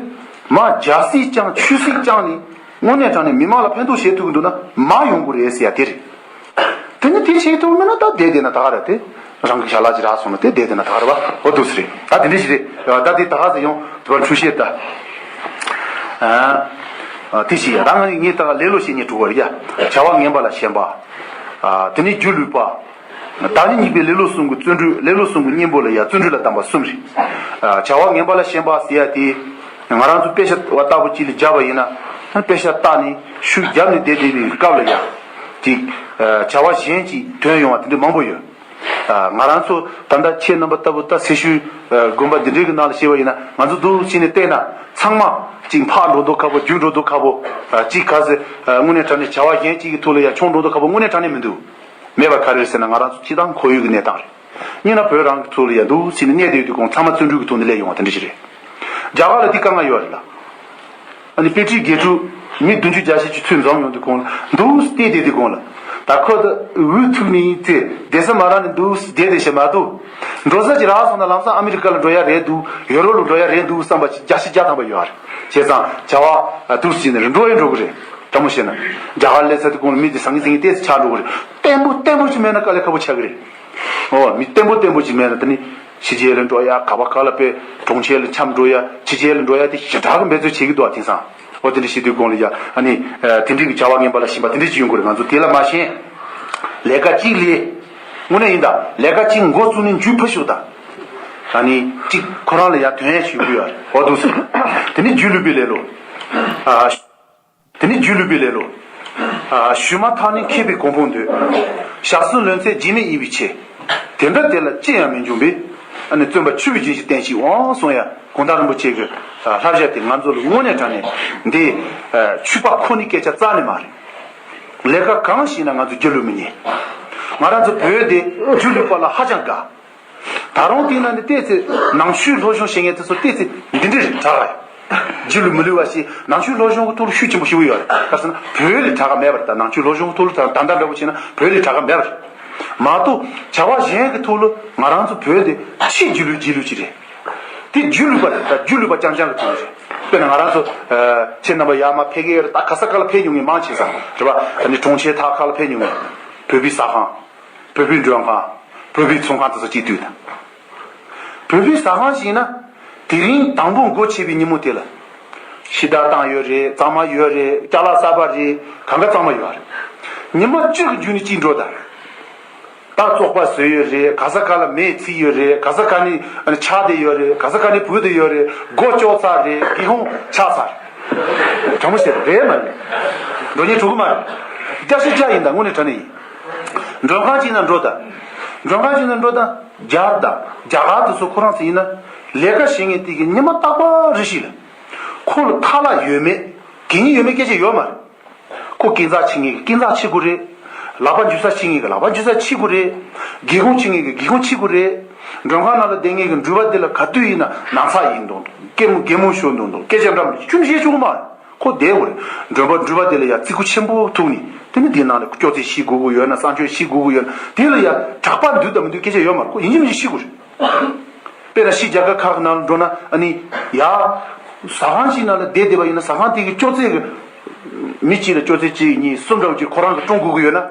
མ་རྒྱལ་སྲིད་བསྐྱངས་ཆོས་སྲིད་བསྐྱངས་ནས་དངོས་གནས་དྲང་གནས་མི་མང་ལ་ཕན་ཐོགས་བྱེད་ཐུབ་ཀྱི་འདུག་ན་མ་ཡོང་གི་རེད་ཟེར་ཡ་དེ་རེད། དེ་ནི་དེ་བྱེད་ཐུབ་མེད་ན་ད་བསྡད་བསྡད་ན་ད་ག་རེད་དེ། རང་གི་ཞལ་ལག་ཅིག་རག་སོང་ན་དེ་བསྡད་བསྡད་ན་ད་ག་རེད་བ། འོ་འདུག་སེ་རེད། ད་དེ་འདྲ་ཞིག་རེད། ད་དེ་ད་ག་ཟེ་ཡོང་དུ་བར་འཁྲུལ་བཤད་ད། ཨ་དེ་ཞིག་ཡ་ད་ང་ངས་ད་ག་ལེ་ལོ་བཤད་ཉེ་དྲུག་བར་ཡ། བྱ་བ་ངན་པ་ལ་ཞེན་པ། ཨ། དེ་ནས་སྒྱུ་ལུས་པ། བདག་ཉིད་གཉིས་པའི་ལེ་ལོ་གསུམ་གྱི་བརྩོན་འགྲུས། ལེ་ལོ་གསུམ་གྱི་གཉེན་པོ་ལ་ཡང་བརྩོན་འགྲུས་ལ་གདམས་པ་གསུམ་རེད། ཨ། བྱ་བ་ངན་པ་ལ་ཞེན་པ་ཟེར་ཡ་དེ། ང་རང་ཚོ་དཔེ་ཆ་བ་ལྟ་བུ་ཅིག་ལ་སྦྱར་བ་ཡིན་ན། དཔེ་ཆ་བལྟས་ནས་ཤུགས་བརྒྱབ་ནས་བསྡད་བསྡད་པའི་སྐབས་ལ་ཡང་། ཅིག་ཨ། བྱ་བ་གཞན་ཅིག་ཐོན་ཡོང་བ་དེ་འདྲ་མང་པོ་ཡོད། ཨ། ང་རང་ཚོ་ད་ལྟ་ཁྱེད་རྣམ་པ་ལྟ་བུ་ད་སེར་ཤུལ་ཨ། དགོན་པ་འདི་འདྲའི་གི་ནང་ལ་བཤད་པ་ཡིན་ན། ང་ཚོ་འདུག་བྱས་ནས་བལྟས་ན་ཚང་མ་ཅིག་ཕར་འགྲོ་མདོག་ཁ་པོ། རྒྱུག་འགྲོ་མདོག་ཁ་པོ། ཨ། ཅིག་ག་ཚོད་ཨ། དངོས་གནས་དྲང་གནས་བྱ་བ་གཞན་ཅིག་གི་ཐོག་ལ་ཡང་མཆོང་འགྲོ་མདོག་ཁ་པོ་དངོས་གནས་དྲང་གནས་མི་འདུག་མེད་པ་ག་རེ་རེད་ཟེར་ན། ང་རང་ཚོ་སྤྱིར་བཏང་ཁོར་ཡུག་གི་གནས་སྟངས་རེད། གཉིས་ན་བོད་རང་གི་ཐོག་ལ་ཡང་འདུག་བྱས་ནས་གནས་བསྡད་ཡོད་དུས་གོང་ཚང་མ་བརྩོན་འགྲུས་ཀྱི་ཐོག་ནས་སླེབས་ཡོང་བ་དེ་འདྲ་ཞིག་རེད། རྒྱ་གར་ལ་དེ་དཀའ་ངལ་ཡོད་རེད་ལ། ཨ་ནི་དཔེ་ཁྲིད་དགེ་ཕྲུག་མི་བདུན་ཅུ་བརྒྱད་ཅུ་ཚུར་འཛོམས་ཡོང་དུས་གོང་ལ་འདུག་བལྟས་བསྡད་དུས་གོང་ལ། ད་ཁོ་ད་འུ་ཐུག་ནས་ཚེ་བསྡད་ས་མ་རག་ནས་འདུག་བསྡད་བསྡད་ཤག་མ་གཏོགས། འགྲོ་ས་ཅིག་རག་སོང་ན་ལམ་སང་ཨ་མི་རི་ཀ་ལ་འགྲོ་ཡ་རེད་འདུག་ཡོ་རོབ་ལ་འགྲོ་ཡ་རེད་འདུག་བསམ་པ་ཅིག་བརྒྱ་ཆ་བརྒྱ་ཐམ་པ་ཡོད་རེད། བྱས་ཙང་བྱ་བ་འདུག་བྱས་ནས་འགྲོ་ཡི་འགྲོ་གི་རེད། དྲང་མོ་བཤད་ན། རྒྱ་གར་སླེབས་ཚར་དུས་གོང་ལ་མི་དེ་ཟང་ངེ་ཟིང་ངེ་ཏོག་ཙམ་ཆགས་འགྲོ་གི་རེད། བརྟན་པོ་བརྟན་པོ་ཅིག་མེད་ན་དཀའ་ལས་ཁག་པོ་ཆགས་ཀྱི་རེད། ཨོ། མི་བརྟན་པོ་བརྟན་པོ་ཅིག་མེད་ན་དེ་ནི་ཕྱི་རྒྱལ་ལ་འགྲོ་ཡ། ག་པ་ག་ལ་དཔེ་གྲོང་ཁྱེར་ལ་འཁྱམས་འགྲོ་ཡ། ཕྱི་རྒྱལ་ལ་འགྲོ་ཡ་དེ་ཞེ་དྲག་གི་འབད་རྩོལ་བྱེད་ཀྱི་འདུག་ཨ། དེང་སང་། ཨོ། དེ་འདྲ་བྱེད་དུས་གོང་ལ་ཡ། ཨ་ནི་ཨ། དེ་འདྲའི་གི་བྱ་བ་ངན་པ་ལ་ཞེན་པ་དེ་འདྲ་ཅིག་ཡོང་གི་རེད། ང་ཚོ་དེ་ལ་མ་ཞེན། ལས་ཀ་གཅིག་ལས། དངོས་གནས་ཡིན་ད། ལས་ཀ་གཅིག་འགོ་བཙུགས་ནས་མཇུག་ཕུད་ཤོག་ད། ཨ་ནི་གཅིག་ཁོ་རང་ལ་ཡ་དོན་ཡ་ཞིག་ཡོང་གི་ཡོད་རེད། ཨོ། འདུག་སེ། དེ་ནི་སྒྱུ་ལུས་པའི་ལེ་ལོ། ཨ། དེ་ནི་སྒྱུ་ལུས་པའི་ལེ་ལོ། ཨ། ཞུས་མ་ཐག་ནས་མཁས་པའི་གོ་འཕང་འདོད། ཞག་གསུམ་ལོན་ཚད་རྗེས་མེད་ཡིན་པའི་ཕྱིར། དེ་འདྲ་དེ་ལ་ཅི་ཡང་མི་འབྱུང་བས། ཨ་ནི་བརྩོན་པ་ཆུ་བོའི་རྒྱུན་བཞིན་བསྟེན་ཅིག་འོང་གསུང་ཡ། གུང་ཐང་རིན་པོ་ཆེ་གི་ཨ། བསླབ་བྱ་དེ་ང་ཚོ་ལ་དངོས་གནས་དྲང་གནས་འདི་ཨ། ཆོས་པ་ཁོ་ནའི་སྐད་ཆ་རྩ་ནས་མ་རེད། ལས་ཀ་གང་བྱས་ན་ང་ཚོ་སྒྱུ་ལུས་མི་ཉན། ང་རང་ཚོ་བོད་འདི་སྒྱུ་ལུས་པ་ལ་ཧ་ཅང་དགའ། ད་རུང་དེའི་ནང་ནས་ཏོག་ཙམ་ནང་ཆོས་སློབ་སྦྱོང་བྱེད་མཁན་དེ་ཚོ་ཏོག་ཙམ་འདི་འདྲ་རེད། དྲག་ག་སྒྱུ་ལུས་མི་ལུས་པ་ཞིག་ནང་ཆོས་སློབ་སྦྱོང་གི་ཐོག་ལ་ཤུགས་ཆེན་པོ་ཞིག་ཡོད་རེད། ག་རེ་ཟེར་ན་བོད་ལས་དྲག་ག་མེད་པ་རེད། ད་ནང་ཆོས་སློབ་སྦྱོང་གི་ཐོག་ལ་ད་ད་ལྟ་འདྲ་པོ་བྱས་ན་བོད་ལས་དྲག་ག་མེད་པ་རེད། མ་གཏོགས་བྱ་བ་གཞན་གྱི་ཐོག་ལ་ང་རང་ཚོ་བོད་དེ་ཆེས་སྒྱུ་ལུས་སྒྱུ་ལུས་ཅིག་རེད། དེ་སྒྱུ་ལུས་པ་རེད། ད་སྒྱུ་ལུས་པ་རྐྱང་རྐྱང་གི་ཐོག་ལ་རེད། དཔེར་ན་ང་རང་ཚོ་ཨ། ཁྱེད་རྣམ་པ་ཡར་མར་ཕེབས་ཀྱི་ཡོད་རེད། ད་ག་ས་ག་ལ་ཕེབས་མྱོང་མཁན་མང་ཆེ་ས་རེད་པ། ཨ་ནི་གྲོང་ཁྱེར་ཐག་ཁ་ལ་ཕེབས་མྱོང་མཁན། བོད་པའི་ཟ་ཁང་། བོད་པའི་མགྲོན་ཁང་། བོད་པའི་ཚོང་ཁང་དེ་ཚོ་གཅིག་བསྡུས་དང་། བོད་པའི་ཟ་ཁང་ཞིག་ཡིན་ན། དེ་རིང་དང་པོ་སྒོ་ཕྱེ་བའི་ཉིན་མོ་དེ་ལ། ཕྱི་བདར་བཏང་ཡོད་རེད། གཙང་མ་ཡོད་རེད། ཅ་ལག་གསར་པ་རེད། གང་ག་གཙང་མ་ཡོད་རེད། ཉི་མ་བཅུ་གི་རྒྱུན་ནས་གཅིག་འགྲོ་དང་། ད་བཙོག་པ་བཟོས་ཡོད་རེད། ག་ས་ག་ལ་མེ་ཚིག་ཡོད་རེད། ག་ས་ག་ནས་ཆག་བསྡད་ཡོད་རེད། ག་ས་ག་ནས་བུད་བསྡད་ཡོད་རེད། སྒོ་ལྕོག་ཚར་རེད། སྒེའུ་ཁུང་ཆག་ཚར་རེད། དྲང་མོ་བཤད་རེད་མ་རེད། འགྲོ་ཉེན་འགྲོ་གི་མ་རེད། བརྒྱ་ཆ་བརྒྱ་ཡིན་ད། དངོས་གནས་དྲང་གནས་ཡིན། མགྲོན་ཁང་གཅིག་ན་འགྲོ་ད། མགྲོན་ཁང་གཅིག་ན་འགྲོ་ད། རྒྱ་གར་ད། རྒྱ་གར་དེ་ཚོ་ཁོ་རང་ཚོ་ཡིན་ན། ལས་ཀ་བྱེད་མཁན་དེ་གི་ཉི་མ་རྟག་པར་རེ་ཞིག་ལ། ཁོ་ལ་ཁ་ལག་ཡོད་མེད། གད་སྙིགས་ཡོད་མེད་སྐད་ཆ་ཡོད་མ་རེད། ཁོ་སྐས་འཛེག་བྱེད་མཁན་གྱིས་སྐས་འཛེག་བྱེད་དགོས་རེད། ལག་པ་འཇུ་ས་བྱེད་མཁན་གྱིས་ལག་པ་འཇུ་ས་བྱེད་དགོས་རེད། སྒེའུ་ཁུང་བྱེད་མཁན་གྱིས་སྒེའུ་ཁུང་བྱེད་དགོས་རེད། མགྲོན་ཁང་ནང་ལ་བསྡད་མཁན་གྱི་འགྲུལ་པ་དེ་ལ་ག་དུས་ཡིན་ན་ན་ཚ་ཡིན་མདོག་མདོག་སྐད་མོ་སྐད་མོ་ཤོར་མདོག་མདོག་སྐད་ཆ་འདྲ་མི་འདྲ་ཁྱོན་ནས་བཤད་ཆོག་གི་མ་རེད། ཁོ་བསྡད་དགོས་རེད། མགྲོན་པ་འགྲུལ་པ་དེ་ལ་ཡ་བརྩི་བཀུར་ཆེན་པོ་ཐུག་ནས་དེ་ནི་དེའི་ནང་ལ་སྐྱོ་ཚད་ཤེས་དགོས་ཀྱི་ཡོད་ན། བསང་མཆོད་ཤེས་དགོས་ཀྱི་ཡོད་ན། དེ་ལ་ཡ་དྲག་པ་འདུག་དང་མི་འདུག་སྐད་ཆ་ཡོད་མ་རེད། ཁོ་ཡིན་གཅིག་མིན་གཅིག་ཤེས་དགོས་རེད། དཔེར་ན་ཕྱི་རྒྱལ་ཁབ་ཁག་ནང་ལ་འགྲོ་ན་ཨ་ནི་ཡ། ཟ་ཁང་ཞིག་ནང་ལ་བསྡད་བསྡད་པ་ཡིན་ན། ཟ་ཁང་དེ་གི་སྐྱོ་ཚད་ཀྱི་མི་གཅིག་ལ་སྐྱོ་ཚད་གཅིག་གཉིས་གསུམ་འདྲ་བོ་ཅིག་ཁོ་རང་གིས་སྲུང་དགོས་ཀྱི་ཡོད་ན།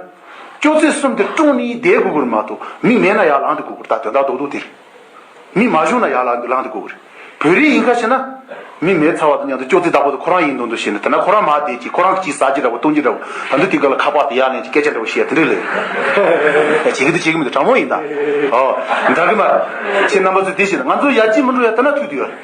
སྐྱོ་ཚད་གསུམ་དེ་སྲུང་ནས་བསྡད་དགོས་ཀྱི་རེད་མ་གཏོགས། མི་མེད་ན་ཡར་ལངས་ཏེ་དགོས་ཀྱི་རེད། ད་དོན་དག་རྡོག་རྡོག་དེ་རེད། མི་མ་བྱུང་ན་ཡར་ལངས་ལངས་ཏེ་དགོས་ཀྱི་རེད། བོད་རིགས་ཡིན་ཁ་ཤས་ན། མི་མེད་ཚར་བ་དང་མཉམ་དུ་སྐྱོ་ཚད་བདག་པོ་དེ་ཁོ་རང་ཡིན་མདོག་མདོག་བྱས་ནས། དེ་ན་ཁོ་རང་མར་བསྡད་ཀྱི། ཁོ་རང་གིས་ཅིག་ཟ་རྒྱུ་འདྲ་བོ་འཐུང་རྒྱུ་འདྲ་བོ། ད་འདི་དེ་ག་ལ་ཁ་པར་དེ་ཡར་ལེན་གྱི་སྐད་ཆ་འདྲ་བོ་བཤད་དེ་འདྲ་ལས། ཨེ། བྱེད་ཀྱི་འདུག་བྱེད་ཀྱི་མི་འདུག་དྲང་མོ་ཡིན་ད། ཨོ། འདྲ་གི་མ་རེད། ཁྱེད་རྣམ་པ་ཚོས་དེ་བྱས་ན་ང་ཚོ་ཡར་རྒྱས་མི་འགྲོ་ཡ་དེ་ན་ཐུག་དུས་ཡོད་རེད།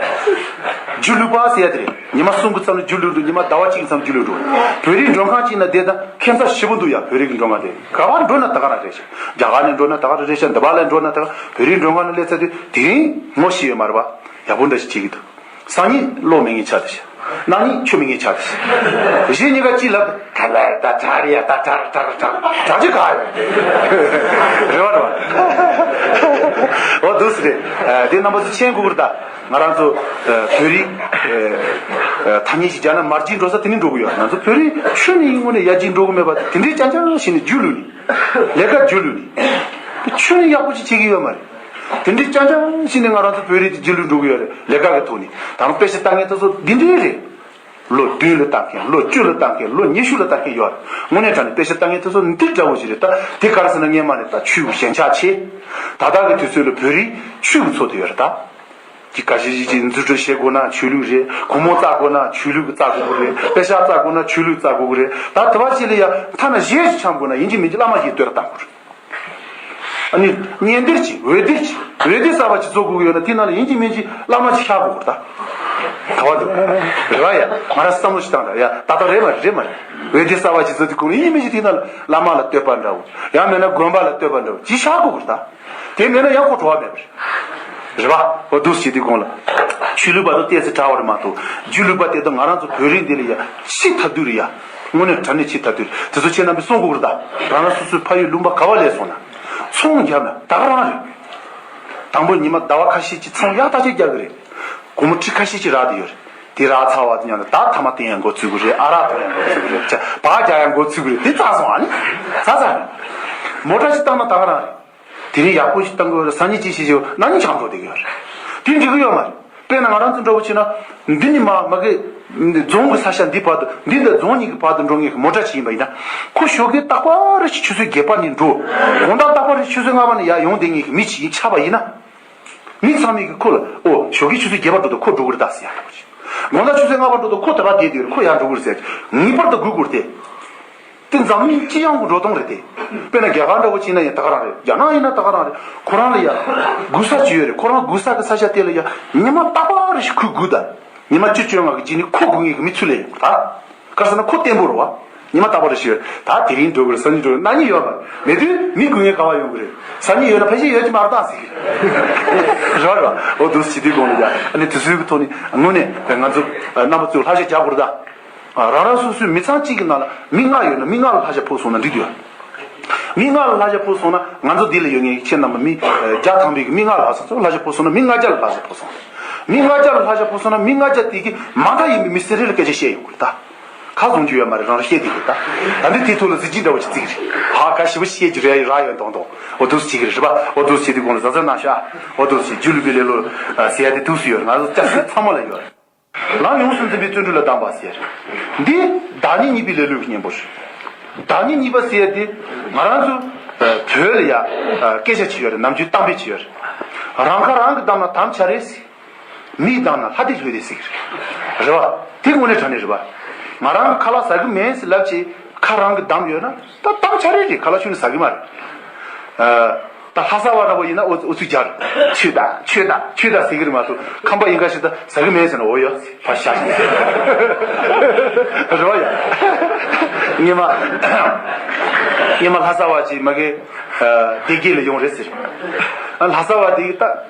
སྒྱུ་ལུས་པ་ཟེར་ཡ་དེ་རེད། ཉི་མ་གསུམ་གྱི་མཚམས་ལ་སྒྱུ་ལུས་འགྲོ། ཉི་མ་ཟླ་བ་གཅིག་གི་མཚམས་སྒྱུ་ལུས་འགྲོ། བོད་རིགས་མགྲོན་ཁང་གཅིག་ན་བསྡད་ན་ཁྱད་མཚར་ཞེ་པོ་འདུག་ཡ། བོད་རིགས་ཀྱི་མགྲོན་ཁང་དེ་ག་པར་འགྲོ་ན་ད་ག་རང་རེད་ཤག་རྒྱ་གར་ནས་འགྲོ་ན་ད་ག་རང་རེད་ཤག་འདི་པར་ལ་འགྲོ་ན་ད་ག། བོད་རིགས་མགྲོན་ཁང་ནང་སླེབས་ཚར་དུས་དེ་རིང་ངོ་ཤེས་ཡོད་མ་རེད་པ། ཡག་པོ་འདྲ་ཞིག་བྱེད་ཀྱི་འདུག་སང་ཉིན་གློག་མེད་མཁན་ཆགས་བསྡད་ཤག་གནངས་ཉིན་ཆུ་མེད་མཁན་ཆགས་བསྡད་ཤག་གཞི་གཉིས་ཀ་གཅིག་ལབ། ད་ལ་ད་དྲག་རེད་ཡ། ད་དྲག་དྲག་དྲག་དྲག་ཅིག་ག་ཡོད། རེད་བ་རེད་བ། འོ་འདུག་སེ་རེད། ཨ། དེ་རྣམ་པ་ཚོ་མཁྱེན་དགོས་ཀྱི་རེད་ད། ང་རང་ཚོ་ཨ། བོད་རིགས་ཨ། ཐ་སྙད་ཅིག་བརྒྱབ་ན་མར་རྒྱས་འགྲོ་ས་དེ་ནས་འགྲོ་གི་ཡོད། ང་ཚོ་བོད་རིགས་ཁྱོན་ནས་དངོས་གནས་ཡར་རྒྱས་འགྲོ་གི་མེད་པ་དེ་འདྲའི་རྐྱང་རྐྱང་བྱས་ནས་སྒྱུ་ལུས་ནས། ལས་ཀ་སྒྱུ་ལུས་ནས། ཁྱོན་ནས་ཡག་པོ་ཅིག་བྱེད་ཀྱི་ཡོད་མ་རེད། དེ་འདྲའི་རྐྱང་རྐྱང་བྱས་ནས་ང་རང་ཚོ་བོད་རིགས་དེ་སྒྱུ་ལུས་འགྲོ་གི་ཡོད་རེད། ལས་ཀ་གི་ཐོག་ནས། ད་རུང་དཔེ་ཆ་ལྟ་མཁན་དེ་ཚོ་འདི་འདྲའི་རེད། ལོ་བདུན་ལ་ལྟ་མཁན། ལོ་བཅུ་ལ་ལྟ་མཁན། ལོ་ཉི་ཤུ་ལ་ལྟ་མཁན་ཡོད་རེད། དངོས་གནས་དྲང་གནས་དཔེ་ཆ་ལྟ་མཁན་དེ་ཚོ་འདི་འདྲ་བོ་ཞིག་རེད། ད་དེ་ག་རེ་ཟེར་ན་སྔོན་མ་ནས་ད་ཆོས་ཞེན་ཆགས་ཆེ། ད་ལྟ་གི་དུས་ཚོད་ལ་བོད་རིགས་ཆོས་ཀྱི་ཚོགས་དེ་ཡོད་རེད་ད། ཀྱི་ག་ཞིག་ཅིག་འཛུགས་སྐྲུན་བྱེད་དགོས་ན་ཆོས་ལུགས་རེད། སྒོར་མོ་བཙལ་དགོས་ན་ཆོས་ལུགས་ཀྱི་བཙལ་དགོས་ཀྱི་རེད། པེ་ཤག་བཙལ་དགོས་ན་ཆོས་ལུགས་བཙལ་དགོས་ཀྱི་རེད། ད་དེ་བ་ཅིག་ལ་ཡ་ཐ་ན་གཞས་ཤིག་འཆམ་དགོས་ན་ཡིན་གཅིག་མིན་གཅིག་བླ་མ་ཞིག་བསྟོད་ར་བཏང་དགོས་རེད། ཨ་ནི་སྙན་སྡེར་གྱིས་འོད་སྡེར་གྱིས་འོད་སྡེར་གསར་པ་ཅིག་བཙུགས་དགོས་ཀྱི་ཡོད་ན་དེ་ནང་ལ་ཡིན་གཅིག་མིན་གཅིག་བླ་མ་ཅིག་ཤར་དགོས་ཀྱི་རེད་ད། ག་བ་འདུག་རེད་བ་ཡ། ང་རང་བསམ་བློ་ཞིག་བཏང་ར་ཡ། ད་ལྟ་རེད་མ་རེད་རེད་མ་རེད། འོད་སྡེར་གསར་པ་ཅིག་བཙུགས་དུས་ཁོང་ཡིན་གཅིག་མིན་གཅིག་དེ་ནང་ལ་བླ་མ་ལ་བསྟོད་པ་འདྲ་བོ་ཡང་མིན་ན་དགོན་པ་ལ་བསྟོད་པ་འདྲ་བོ་ཅིག་ཤར་དགོས་ཀྱི་རེད་ད། དེ་མེད་ན་ཡང་ཁོ་བྲོ་བ་མེད་པ་རེད། རེད་བ། འོ་འདུག་སེ་བྱེད་དུས་གོང་ལ། ཆོས་ལུགས་པ་དང་ཏོག་ཙམ་འདྲ་བ་རེད་མ་གཏོགས། རྒྱུ་ལུགས་པ་དེ་དང་ང་རང་ཚོ་བོད་རིགས་འདི་ལ་ཡ་ཆེས་ཐབས་སྡུག་རེད་ཡ། དངོས་གནས་དྲང་གནས་ཆེས་ཐབས་སྡུག་རེད། དེ་ཚོ་ཁྱེད་རྣམ་པས་གསུང་དགོས་རེད་ད། རང་རང་སོ་སོའི་ཕ་ཡུལ་ལུང་པ་ག་བ་སླེབས་སོང་ན། ཚོང་རྒྱབ་ན་ད་ག་རང་རེད། དང་པོ་ཉི་མ་ཟླ་བ་ཁ་ཤས་ཀྱི་ཚོང་ཡག་ཐག་ཆོད་རྒྱག་གི་རེད། སྒོར་མོ་ཁྲི་ཁ་ཤས་ཀྱི་རག་བསྡད་ཡོད་རེད། དེ་རག་ཚར་བ་དང་མཉམ་དུ་ད་ཐ་མག་དེ་ཡང་འགོ་བཙུགས་གི་རེད། ཨ་རག་ཐོག་ཡང་འགོ་བཙུགས་གི་རེད། ཅ་བག་རྒྱག་ཡང་འགོ་བཙུགས་གི་རེད། དེ་ཚར་སོང་ཨ་ནི། ཚར་ཚར་རེད། མོ་ཊ་ཞིག་བཏང་ན་ད་ག་རང་རེད། དེ་རིང་ཡག་པོ་ཞིག་བཏང་དགོས་རེད། སང་ཉིན་ཅིག་བྱེད་ཞེས་གནའ་ཉིན་ཆང་འགྲོ་བསྡད་ཀྱི་ཡོད་རེད། དེ་འགྲིག་གི་ཡོད་མ་རེད། དཔེར་ན་ང་རང་ཚོ་འདྲ་བོ་བྱས་ན། འདི་ནི་མ་མ་གི་རྫོང་གི་ས་ཆ་འདི་བར་དུ་འདི་འདི་རྫོང་གཉིས་ཀྱི་བར་དུ་འགྲོ་མཁན་གྱི་མོ་ཊ་ཅིག་ཡིན་པ་ཡིན་ན། ཁོ་ཞོགས་ཀས་རྟག་པར་རེ་ཞིག་ཆུ་ཚོད་བརྒྱད་པ་ནས་འགྲོ། དགོང་དག་རྟག་པར་རེ་ཆུ་ཚོད་ལྔ་པ་ནས་ཡར་ཡོང་བསྡད་མཁན་གྱི་མི་ཅིག་ཡིན་ཆགས་པ་ཡིན་ན། མི་ཚང་མས་ཀྱིས་ཁོ་ལ་ཨོ་ཞོགས་ཀས་ཆུ་ཚོད་བརྒྱད་པ་འགྲོ་དུས་ཁོ་འགྲོ་གི་རེད་ད་ཟེར་ཡ་འདྲ་བོ་ཅིག་དགོང་དག་ཆུ་ཚོད་ལྔ་པ་འགྲོ་དུས་ཁོ་དེ་བར་བསྡད་དུས་ཁོ་ཡར་འགྲོ་གི་རེད་ཟེར་ངེས་པར་དུ་སྒུག་དགོས་རེད་དེ། དེ་འཛམ་གླིང་སྤྱི་ཡོངས་ཀྱི་འགྲོ་སྟངས་རེད་དེ། དཔེར་ན་རྒྱ་གར་འདྲ་བོ་བྱས་ན་ཡང་ད་ག་རང་རེད། རྒྱ་ནག་ཡིན་ན་ད་ག་རང་རེད། ཁོ་རང་ལ་ཡ། སྒུག་ས་ཅིག་ཡོད་རེད། ཁོ་རང་སྒུག་ས་གི་ས་ཆ་དེ་ལ་ཡ། ཉི་མ་རྟག་པར་རེ་ཞིག་ཁོས་སྒུག་ད། ཉི་མ་བཅུ་བཅོ་ལྔ་གི་རྗེས་ནས་ཁོ་སྒུག་མཁན་གྱི་མི་ཚུར་སླེབས་ཡོང་གི་ད། ག་རེ་ཟེར་ན་ཁོ་བརྟན་པོ་རེད་བ། ཉི་མ་རྟག་པར་རེ་ཞིག་ཡོད་རེད། ད་དེ་རིང་འགྲོ་གི་རེད། སང་ཉིན་འགྲོ་གི་རེད། གནངས་ཉིན་ཡོད་མ་རེད། མེད་དུས་མི་སྒུག་མཁན་ག་བ་ཡོང་གི་རེད། སང་ཉིན་ཡོད་ན་ཕལ་ཆེར་ཡོད་ཀྱི་མ་རེད་ད་ཟེར་གི་རེད། རེད་བ་རེད་བ། འོ་འདུག་སེ་བྱེད་དུས་གོང་ལ་ཡ། ཨ་ནི་དུས་ཚོད་ཀྱི་ཐོག་ནས་དངོས་གནས་ང་ཚོ་རྣམ་པ་ཚོས་བསླབ་བྱ་རྒྱག་དགོས་རེད་ད། རང་རང་སོ་སོའི་མི་ཚང་གཅིག་གི་ནང་ལ་མི་ལྔ་ཡོད་ན་མི་ལྔ་ལ་བསླབ་བྱ་ཕོག་སོང་ན་འགྲིག་འདུག་མི་ལྔ་ལ་བསླབ་བྱ་ཕོག་སོང་ན་ང་ཚོ་འདི་ལ་ཡོད་མཁན་ཁྱེད་རྣམ་པ་མི་བརྒྱ་ཐམ་པའི་གི་མི་ལྔ་ལ་བསླབ་བྱ་ཕོག་སོང་ན་མི་ལྔ་བརྒྱ་ལ་བསླབ་བྱ་ཕོག་སོང་། མི་ལྔ་བརྒྱ་ལ་བསླབ་བྱ་ཕོག་སོང་ན་མི་ལྔ་བརྒྱ་དེ་གི་མ་མཐའ་ཡིན་པའི་མི་སེ་རེ་ལ་སྐད་ཆ་བཤད་ཡོང་གི་རེད་ད། ཁ་བཟུང་རྒྱུ་ཡོད་མ་རེད། རང་ལ་བཤད་དེ་གི་ད། ད་འདི་དེའི་ཐོག་ལ་གཟི་བརྗིད་འདྲ་བོ་ཞིག་བརྩི་གི་རེད། ཧ་ཁ་ཞེ་པོ་བཤད་རྒྱུ་རེད་ར་ཡོད་མདོག་མདོག་འོ་འདུག་སེ་བྱེད་གི་རེད་རེད་པ། འོ་འདུག་སེ་བྱེད་དུས་གོང་ལ་གཟབ་གཟབ་གནང་ཤག་འོ་འདུག་སེ་བྱེད་རྒྱུ་ལུས་པའི་ལེ་ལོ་ཟེར་ཡ་དེ་འདུག་སེ་ཡོད་རེད། ང་ཚོ་སྐྱ་སེར་ཚང་མ་ལ་ཡོད་རེད། ལམ་ཡོངས་སུ་འཛིན་པའི་བརྩོན་འགྲུས་ལ་གདམས་པ་ཟེར། འདི་བདག་ཉིད་གཉིས་པའི་ལེ་ལོའི་གཉེན་པོ་རེད། བདག་ཉིད་གཉིས་པ་ཟེར་ཡ་དེ་ང་རང་ཚོ་བོད་ལ་ཡ་སྐད་ཆ་ཅིག་ཡོད་རེད། ནམ་རྒྱུན་གཏམ་དཔེ་ཅིག་ཡོད་རེད། རང་ཁ་རང་གིས་བསྡམས་ན་དམ་བཅའ་རེད་ཟེར། མིས་བསྡམས་ན་ལྷ་སྡེ་ལྷོ་སྡེ་ཟེར་གི་རེད། རེད་བ། དེ་དངོས་གནས་དྲང་གནས་རེད་བ། ང་རང་གི་ཁ་ལག་ཟ་གི་མེད་ཟེར་ལབ་བྱས་ཁ་རང་གིས་བསྡམས་ཡོད་ན་ད་དམ་བཅའ་རེད་རེད། ཁ་ལག་ཤུལ་ནས་ཟ་གི་མ་རེད། ད་ལྷ་ས་བ་འདྲ་པོ་ཡིན་ན་ཨོ་ཨོ་ཚུགས་རྒྱག་རེད། ཆོས་དང་ཆོས་དང་ཆོས་དང་ཟེར་གི་རེད་མ་གཏོགས་ཁམས་པ་ཡིན་ཁ་ཞིག་ད་ཟ་གི་མེད་ཟེར་ན་འོ་ཡོད་ཕར་བཞག་རེད་བ་ཡ། སྔོན་མ་སྔོན་མ་ལྷ་ས་བ་ཅིག་མ་གི་སྡེ་དགེ་ལ་ཡོང་རེད་ཟེར། ལྷ་ས་བ་དེ་ད་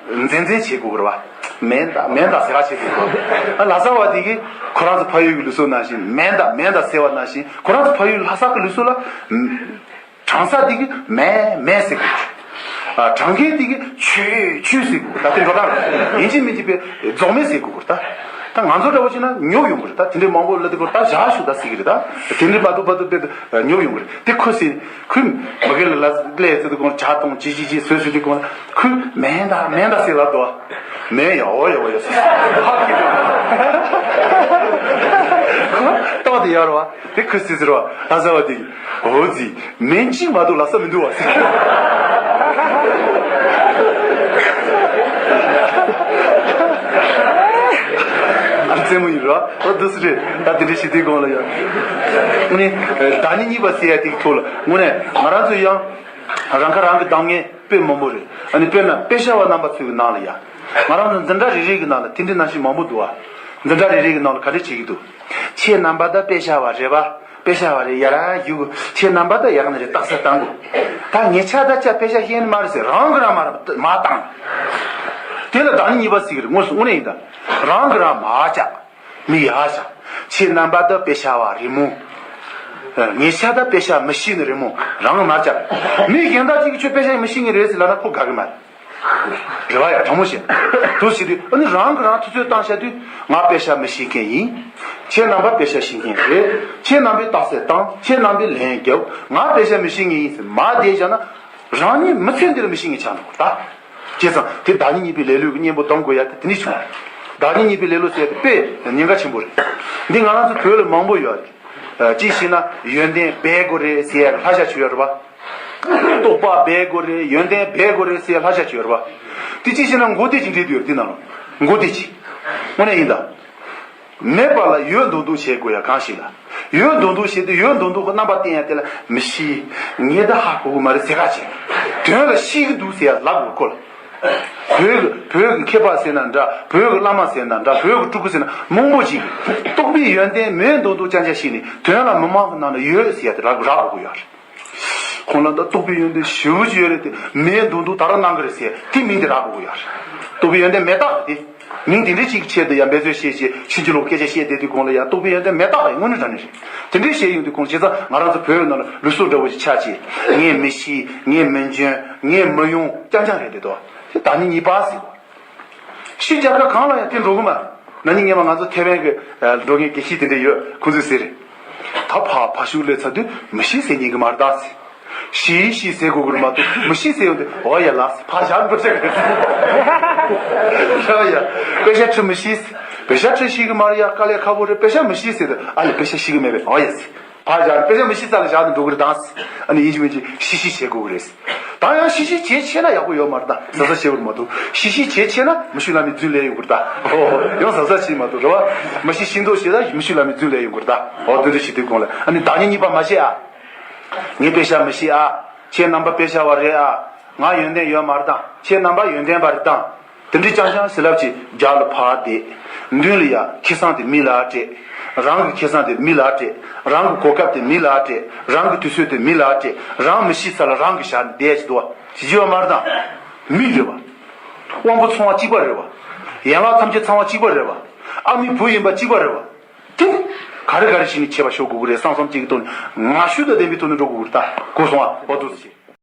འཛིན་འཛིན་བྱེད་དགོས་རེད་བ། མེན་ད་མེན་ད་ཟེར་བ་བྱེད་དགོས་རེད་བ། ལྷ་ས་བ་དེ་གིས་ཁོ་རང་ཚོ་ཕ་ཡུལ་གྱི་ལུགས་སྲོལ་ནང་བཞིན་མེན་ད་མེན་ད་ཟེར་བ་ནང་བཞིན་ཁོ་རང་ཚོ་ཕ་ཡུལ་ལྷ་ས་གི་ལུགས་སྲོལ་ལ། གྲང་ས་དེ་གི་མེ་མེ་ཟེར་གི། ཨ་གྲང་མཁན་དེ་གི་ཆུ་ཆུ་ཟེར་གི། ད་དེ་འགྲོ་སྟངས་ཡིན་གཅིག་མིན་གཅིག་པའི་རྫོགས་མེད་ཟེར་གི་ད། ད་ང་ཚོ་འདྲ་བོ་བྱས་ན་ཉོབ་ཡོང་གི་རེད། ད་དེ་འདྲའི་མང་པོ་ལ་དེ་གོ་ད་བཞག་ཞུ་ད་ཟེར་གི་རེད། ད་དེ་འདྲའི་མ་གཏོགས་པ་དུ་པེ་ཉོབ་ཡོང་གི་རེད། དེ་ཁོ་ཟེར་ཁོས་མ་གི་ལ་ལ་ལས་ཟེར་དུ་གོང་ཇ་དང་ཅི་ཅི་ཅི་ཟོས་ཟོས་དུ་གོང་ཁོས་མེན་ད་མེན་ད་ཟེར་ལབ་དོ། མེན་ཡ་འོ་ཡ་འོ་ཡ་ཟེར། ཧ་གི་ད་ཏོག་དེ་ཡར་བ། དེ་ཁུ་སི་ཟེར་བ་ལྷ་ས་བ་དེ་འོ་ཟི་མེན་ཅིག་མ་གཏོགས་ལབ་ས་མི་འདུག་བ་ཟེར། ཨ་རྩེད་མོ་ཡིན་ར་ཨོ་འདུག་སེ་རེད། ད་དེ་འདྲ་ཞིག་དེ་གོང་ལ་ཡ་དངོས་གནས་བདག་ཉིད་གཉིས་པ་ཟེར་ཡ་དེ་གི་ཐོག་ལ་དངོས་གནས་ང་རང་ཚོ་ཡང་རང་ཁ་རང་གི་གདམ་ངན་དཔེ་མང་པོ་རེད། ཨ་ནི་དཔེར་ན་དཔེ་ཤ་བ་རྣམ་པ་ཚོའི་གི་ནང་ལ་ཡ་ང་རང་ཚོ་འཛིན་གྲྭ་རེ་རེ་གི་ནང་ལ་དེ་འདྲའི་ནང་བཞིན་མང་པོ་འདུག་བ། འཛིན་གྲྭ་རེ་རེ་གི་ནང་ལ་ག་རེ་བྱེད་ཀྱི་འདུག་ཁྱེད་རྣམ་པ་ད་དཔེ་ཤ་བ་རེད་པ། དཔེ་ཤ་བ་རེད་ཡ་ར་ཡུག་ཁྱེད་རྣམ་པ་ད་ཡག་ནི་རེད་རྟགས་གསལ་བཏང་དགོས། ད་ངེད་ཆ་ད་ཅག་དཔེ་ཤ་ཤེས་ནི་མ་རེད་ཟེར་རང་གི་རང་མ་ར་མ་བཏང་། དེ་ལ་བདག་ཉིད་གཉིས་པ་ཟེར་གི་རེད། དངོས་སུ་དངོས་གནས་ཡིན་ད། རང་གི་རང་མ་ཅག་མི་ཡ་ཤ། ཁྱེད་རྣམ་པ་ད་དཔེ་ཤ་བ་རེད་མོ། ངེད་ཆ་ད་དཔེ་ཤ་མི་ཤེས་ནི་རེད་མོ། རང་མ་ཅག་མི་གཞན་དག་ཅིག་གིས་ཁྱོད་དཔེ་ཤ་མི་ཤེས་ངེས་རེད་ཟེར་ལབ་ན་ཁོ་དགའ་གི་མ་རེད། རེ་བ་ཡ་དྲང་མོ་བཤད། དུ་ཞིག་དུས་ཨ་ནི་རང་གི་རང་ཐུབ་ཚོད་བཏང་བྱ་དུས་ང་དཔེ་ཤ་མི་ཤེས་མཁན་ཡིན། ཁྱེད་རྣམ་པ་དཔེ་ཤ་ཤེས་མཁན་རེད། ཁྱེད་རྣམ་པས་རྟགས་གསལ་བཏང་། ཁྱེད་རྣམ་པས་ལན་རྒྱབ། ང་དཔེ་ཤ་མི་ཤེས་མཁན་ཡིན་ཟེར་མ་བསྡད་བྱ་ན་རང་ཉིད་མི་ཚེ་འདིར་མི་ཤེས་མཁན་ཆགས་འགྲོ་གི་ད། བྱས་ཙང་དེ་བདག་ཉིད་གཉིས་པའི་ལེ་ལོའི་གཉེན་པོ་སྡོམ་དགོས་ཡ་དེ་དེ་ནས་བྱུང་། བདག་ཉིད་གཉིས་པའི་ལེ་ལོ་ཟེར་ཡ་དེ་དཔེ་ཉེན་ཁ་ཆེན་པོ་རེད། འདི་ང་རང་ཚོ་བོད་ལ་མང་པོ་ཡོད་རེད། ཅིག་བྱས་ན་ཡོན་ཏན་སྦས་དགོས་རེད་ཟེར་ཡ་ལྷ་ཞག་ཆུ་ཡོད་རེད་པ། རྟོགས་པ་སྦས་དགོས་རེད། ཡོན་ཏན་སྦས་དགོས་རེད་ཟེར་ལྷ་ཞག་ཅིག་ཡོད་རེད་བ། དེ་ཅི་ཞིག་ན་མགོ་བདེ་ཅིག་འདྲེས་དུ་ཡོད་རེད་དེ་ནང་ལ། མགོ་དེ་གཅིག་དངོས་གནས་ཡིན་ད། མེད་པ་ལ་ཡོད་མདོག་མདོག་བྱེད་དགོས་ཡ་གང་ཞིག་ལ། ཡོད་མདོག་མདོག་བྱེད་དུས་ཡོད་མདོག་མདོག་གི་རྣམ་པ་བསྟན་ཡ་དེ་ལ་མི་ཤེས། ངས་ད་ཧ་གོ་གི་མ་རེད་ཟེར་ག་བྱེད། དོན་ལ་ཤེས་ཀྱི་འདུག་ཟེར་ཡ་ལབ་དགོས་ཁོ་ལ། བོད་ཀྱི་བོད་ཀྱི་མཁས་པ་ཟེར་ན་འདྲ། བོད་ཀྱི་བླ་མ་ཟེར་ན་འདྲ། བོད་ཀྱི་སྤྲུལ་སྐུ་ཟེར་ན་མང་པོ་ཅིག་གིས་རྟོགས་པའི་ཡོན་ཏན་མེད་མདོག་མདོག་རྐྱང་རྐྱང་བཤད་ནས་དོན་ལ་མི་མང་གི་ནང་ན་ཡོད་ཟེར་ཡ་དེ་རག་རག་དགོས་ཀྱི་ཡོད་རེད། ཁོང་ལ་ད་རྟོགས་པའི་ཡོན་ཏན་ཞེ་པོ་ཅིག་ཡོད་རེད་དེ། མེད་མདོག་མདོག་ད་རག་གནང་གི་རེད་ཟེར་དེ་མིང་དེ་རག་དགོས་ཀྱི་ཡོད་རེད། རྟོགས་པའི་ཡོན་ཏན་མེད་རྟགས་དེ། མིང་དེ་འདྲའི་ཅིག་ཆེད་དུ་ཡང་འབད་རྩོལ་བྱས་བྱས་ཕྱིན་ཅི་ལོག་སྐད་ཆ་བཤད་བསྡད་དུས་གོང་ལ་ཡང་རྟོགས་པའི་ཡོན་ཏན་མེད་རྟགས་ཡིན་དངོས་གནས་དྲང་གནས་རེད། དེ་འདྲའི་བཤད་ཡོང་དུས་གོང་བྱས་ཙང་ང་རང་ཚོ་བོད་ནང་ལ་ལུགས་སྲོལ་འདྲ་བོ་ཞིག་ཆགས་ཀྱི། ངས་མི་ཤེས། ངས་མི་འཇོན། ངས་མི་ཡོང་རྐྱང་རྐྱང་རེད་དེ་དོ། དེ་བདག་ཉིད་གཉིས་པ་ཟེར་གོ། ཕྱི་རྒྱལ་ཁབ་གང་ལ་ཡང་དེ་འགྲོ་གི་མ་རེད། ན་ནིང་སྔོན་མ་ང་ཚོ་ཐེ་ཝན་གྱི་འགྲོ་མཁན་དགེ་བཤེས་དེ་འདྲ་ཡོད། ཁོང་ཚོས་ཟེར་རེད། ད་ཕ་ཕ་ཤུལ་སླེབས་ཚར་དུས་མི་ཤེས་ཟེར་ཉན་གི་མ་རེད་ད་ཟེར། ཤེས་ཤེས་ཟེར་དགོས་གི་རེད་མ་གཏོགས་མི་ཤེས་ཟེར་ཡོང་དུས་འོ་ཡ་ལགས་ཟེར་ཕ་ཞབས་འགྲོ་བྱ་གི་རེད་ཟེར། ཡ། དཔེ་ཆ་ཁྲིད་མི་ཤེས་ཟེར། དཔེ་ཆ་ཁྲིད་ཤེས་གི་མ་རེད་ཡ། དཀའ་ལས་ཁག་པོ་རེད། དཔེ་ཆ་མི་ཤེས་ཟེར་དུས་ཨ་ལས་དཔེ་ཆ་ཤེས་གི་མེད་པས། འོ་ཡ་ཟེར། ཕར་བཞག་དཔེ་ཆ་མི་ཤེས་ས་ལ་བཞག་ནས་འགྲོ་གི་རེད་དང་། ཨ་ནི་ཡིན་གཅིག་མིན་གཅིག་ཤི་ཤི་བྱེད་དགོས་ཀྱི་རེད། ད་ཡང་ཤི་ཤི་བྱེད་ཆེ་ན་ཡག་པོ་ཡོད་མ་རེད་ད། གཟབ་གཟབ་བྱེད་དགོས་མ་གཏོགས་ཤི་ཤི་བྱེད་ཆེ་ན་མི་ཤུགས་ལ་མི་རྫུན་ལས་ཡོང་གི་རེད་ད། ཨོ་ཡང་གཟབ་གཟབ་བྱེད་མ་གཏོགས་རེད་བ། མི་ཤི་ཤི་མདོག་བྱེད་ད་མི་ཤུགས་ལ་མི་རྫུན་ལས་ཡོང་གི་རེད་ད། ཨོ་དེ་འདྲ་བྱེད་དུས་གོང་ལ་ཨ་ནི་བདག་ཉིད་གཉིས་པ་མ་བྱེད་ཨ། ངས་དཔེ་ཆ་མི་ཤེས་ཨ། ཁྱེད་རྣམ་པ་དཔེ་ཆ་བ་རེད་ཨ། ང་ཡོན་ཏན་ཡོད་མ་རེད་ད། ཁྱེད་རྣམ་པ་ཡོན་ཏན་པ་རེད་ད། དེ་འདྲའི་རྐྱང་རྐྱང་ཟེར་ལབ་ཀྱི་རྒྱབ་ལ་ཕར་བསྡད། མདུན་ལ་ཡ་ཁེ་བཟང་དེ་མི་ལ་སྤྲད། རང་གི་ཁེ་བཟང་དེ་མི་ལ་སྤྲད། རང་གི་གོ་སྐབས་དེ་མི་ལ་སྤྲད། རང་གི་དུས་ཚོད་དེ་མི་ལ་སྤྲད། རང་མི་ཤེས་ས་ལ་རང་གིས་བཞག་ནས་བསྡད་ཀྱི་འདུག་བ། ཡོད་མ་རེད་ད། མི་རེད་བ། དབང་པོ་ཚང་བ་གཅིག་པ་རེད་བ། ཡན་ལག་ཐམས་ཅད་ཚང་བ་གཅིག་པ་རེད་བ། ཨ་མའི་བུ་ཡིན་པ་གཅིག་པ་རེད་བ། དེ་ནི་ག་རེ་ག་རེ་བྱས་ནས་བྱེད་པ་ཤོར་དགོས་ཀྱི་རེད་བསམ་བསམ་གཅིག་གི་ཐོག་ནས་ང་ཤུགས་དང་ལྡན་པའི་ཐོག་ནས་འགྲོ་དགོས་ཀྱི་རེད་ད། གོ་སོང་ཨ། འོ་འདུག་སེ་བྱེད།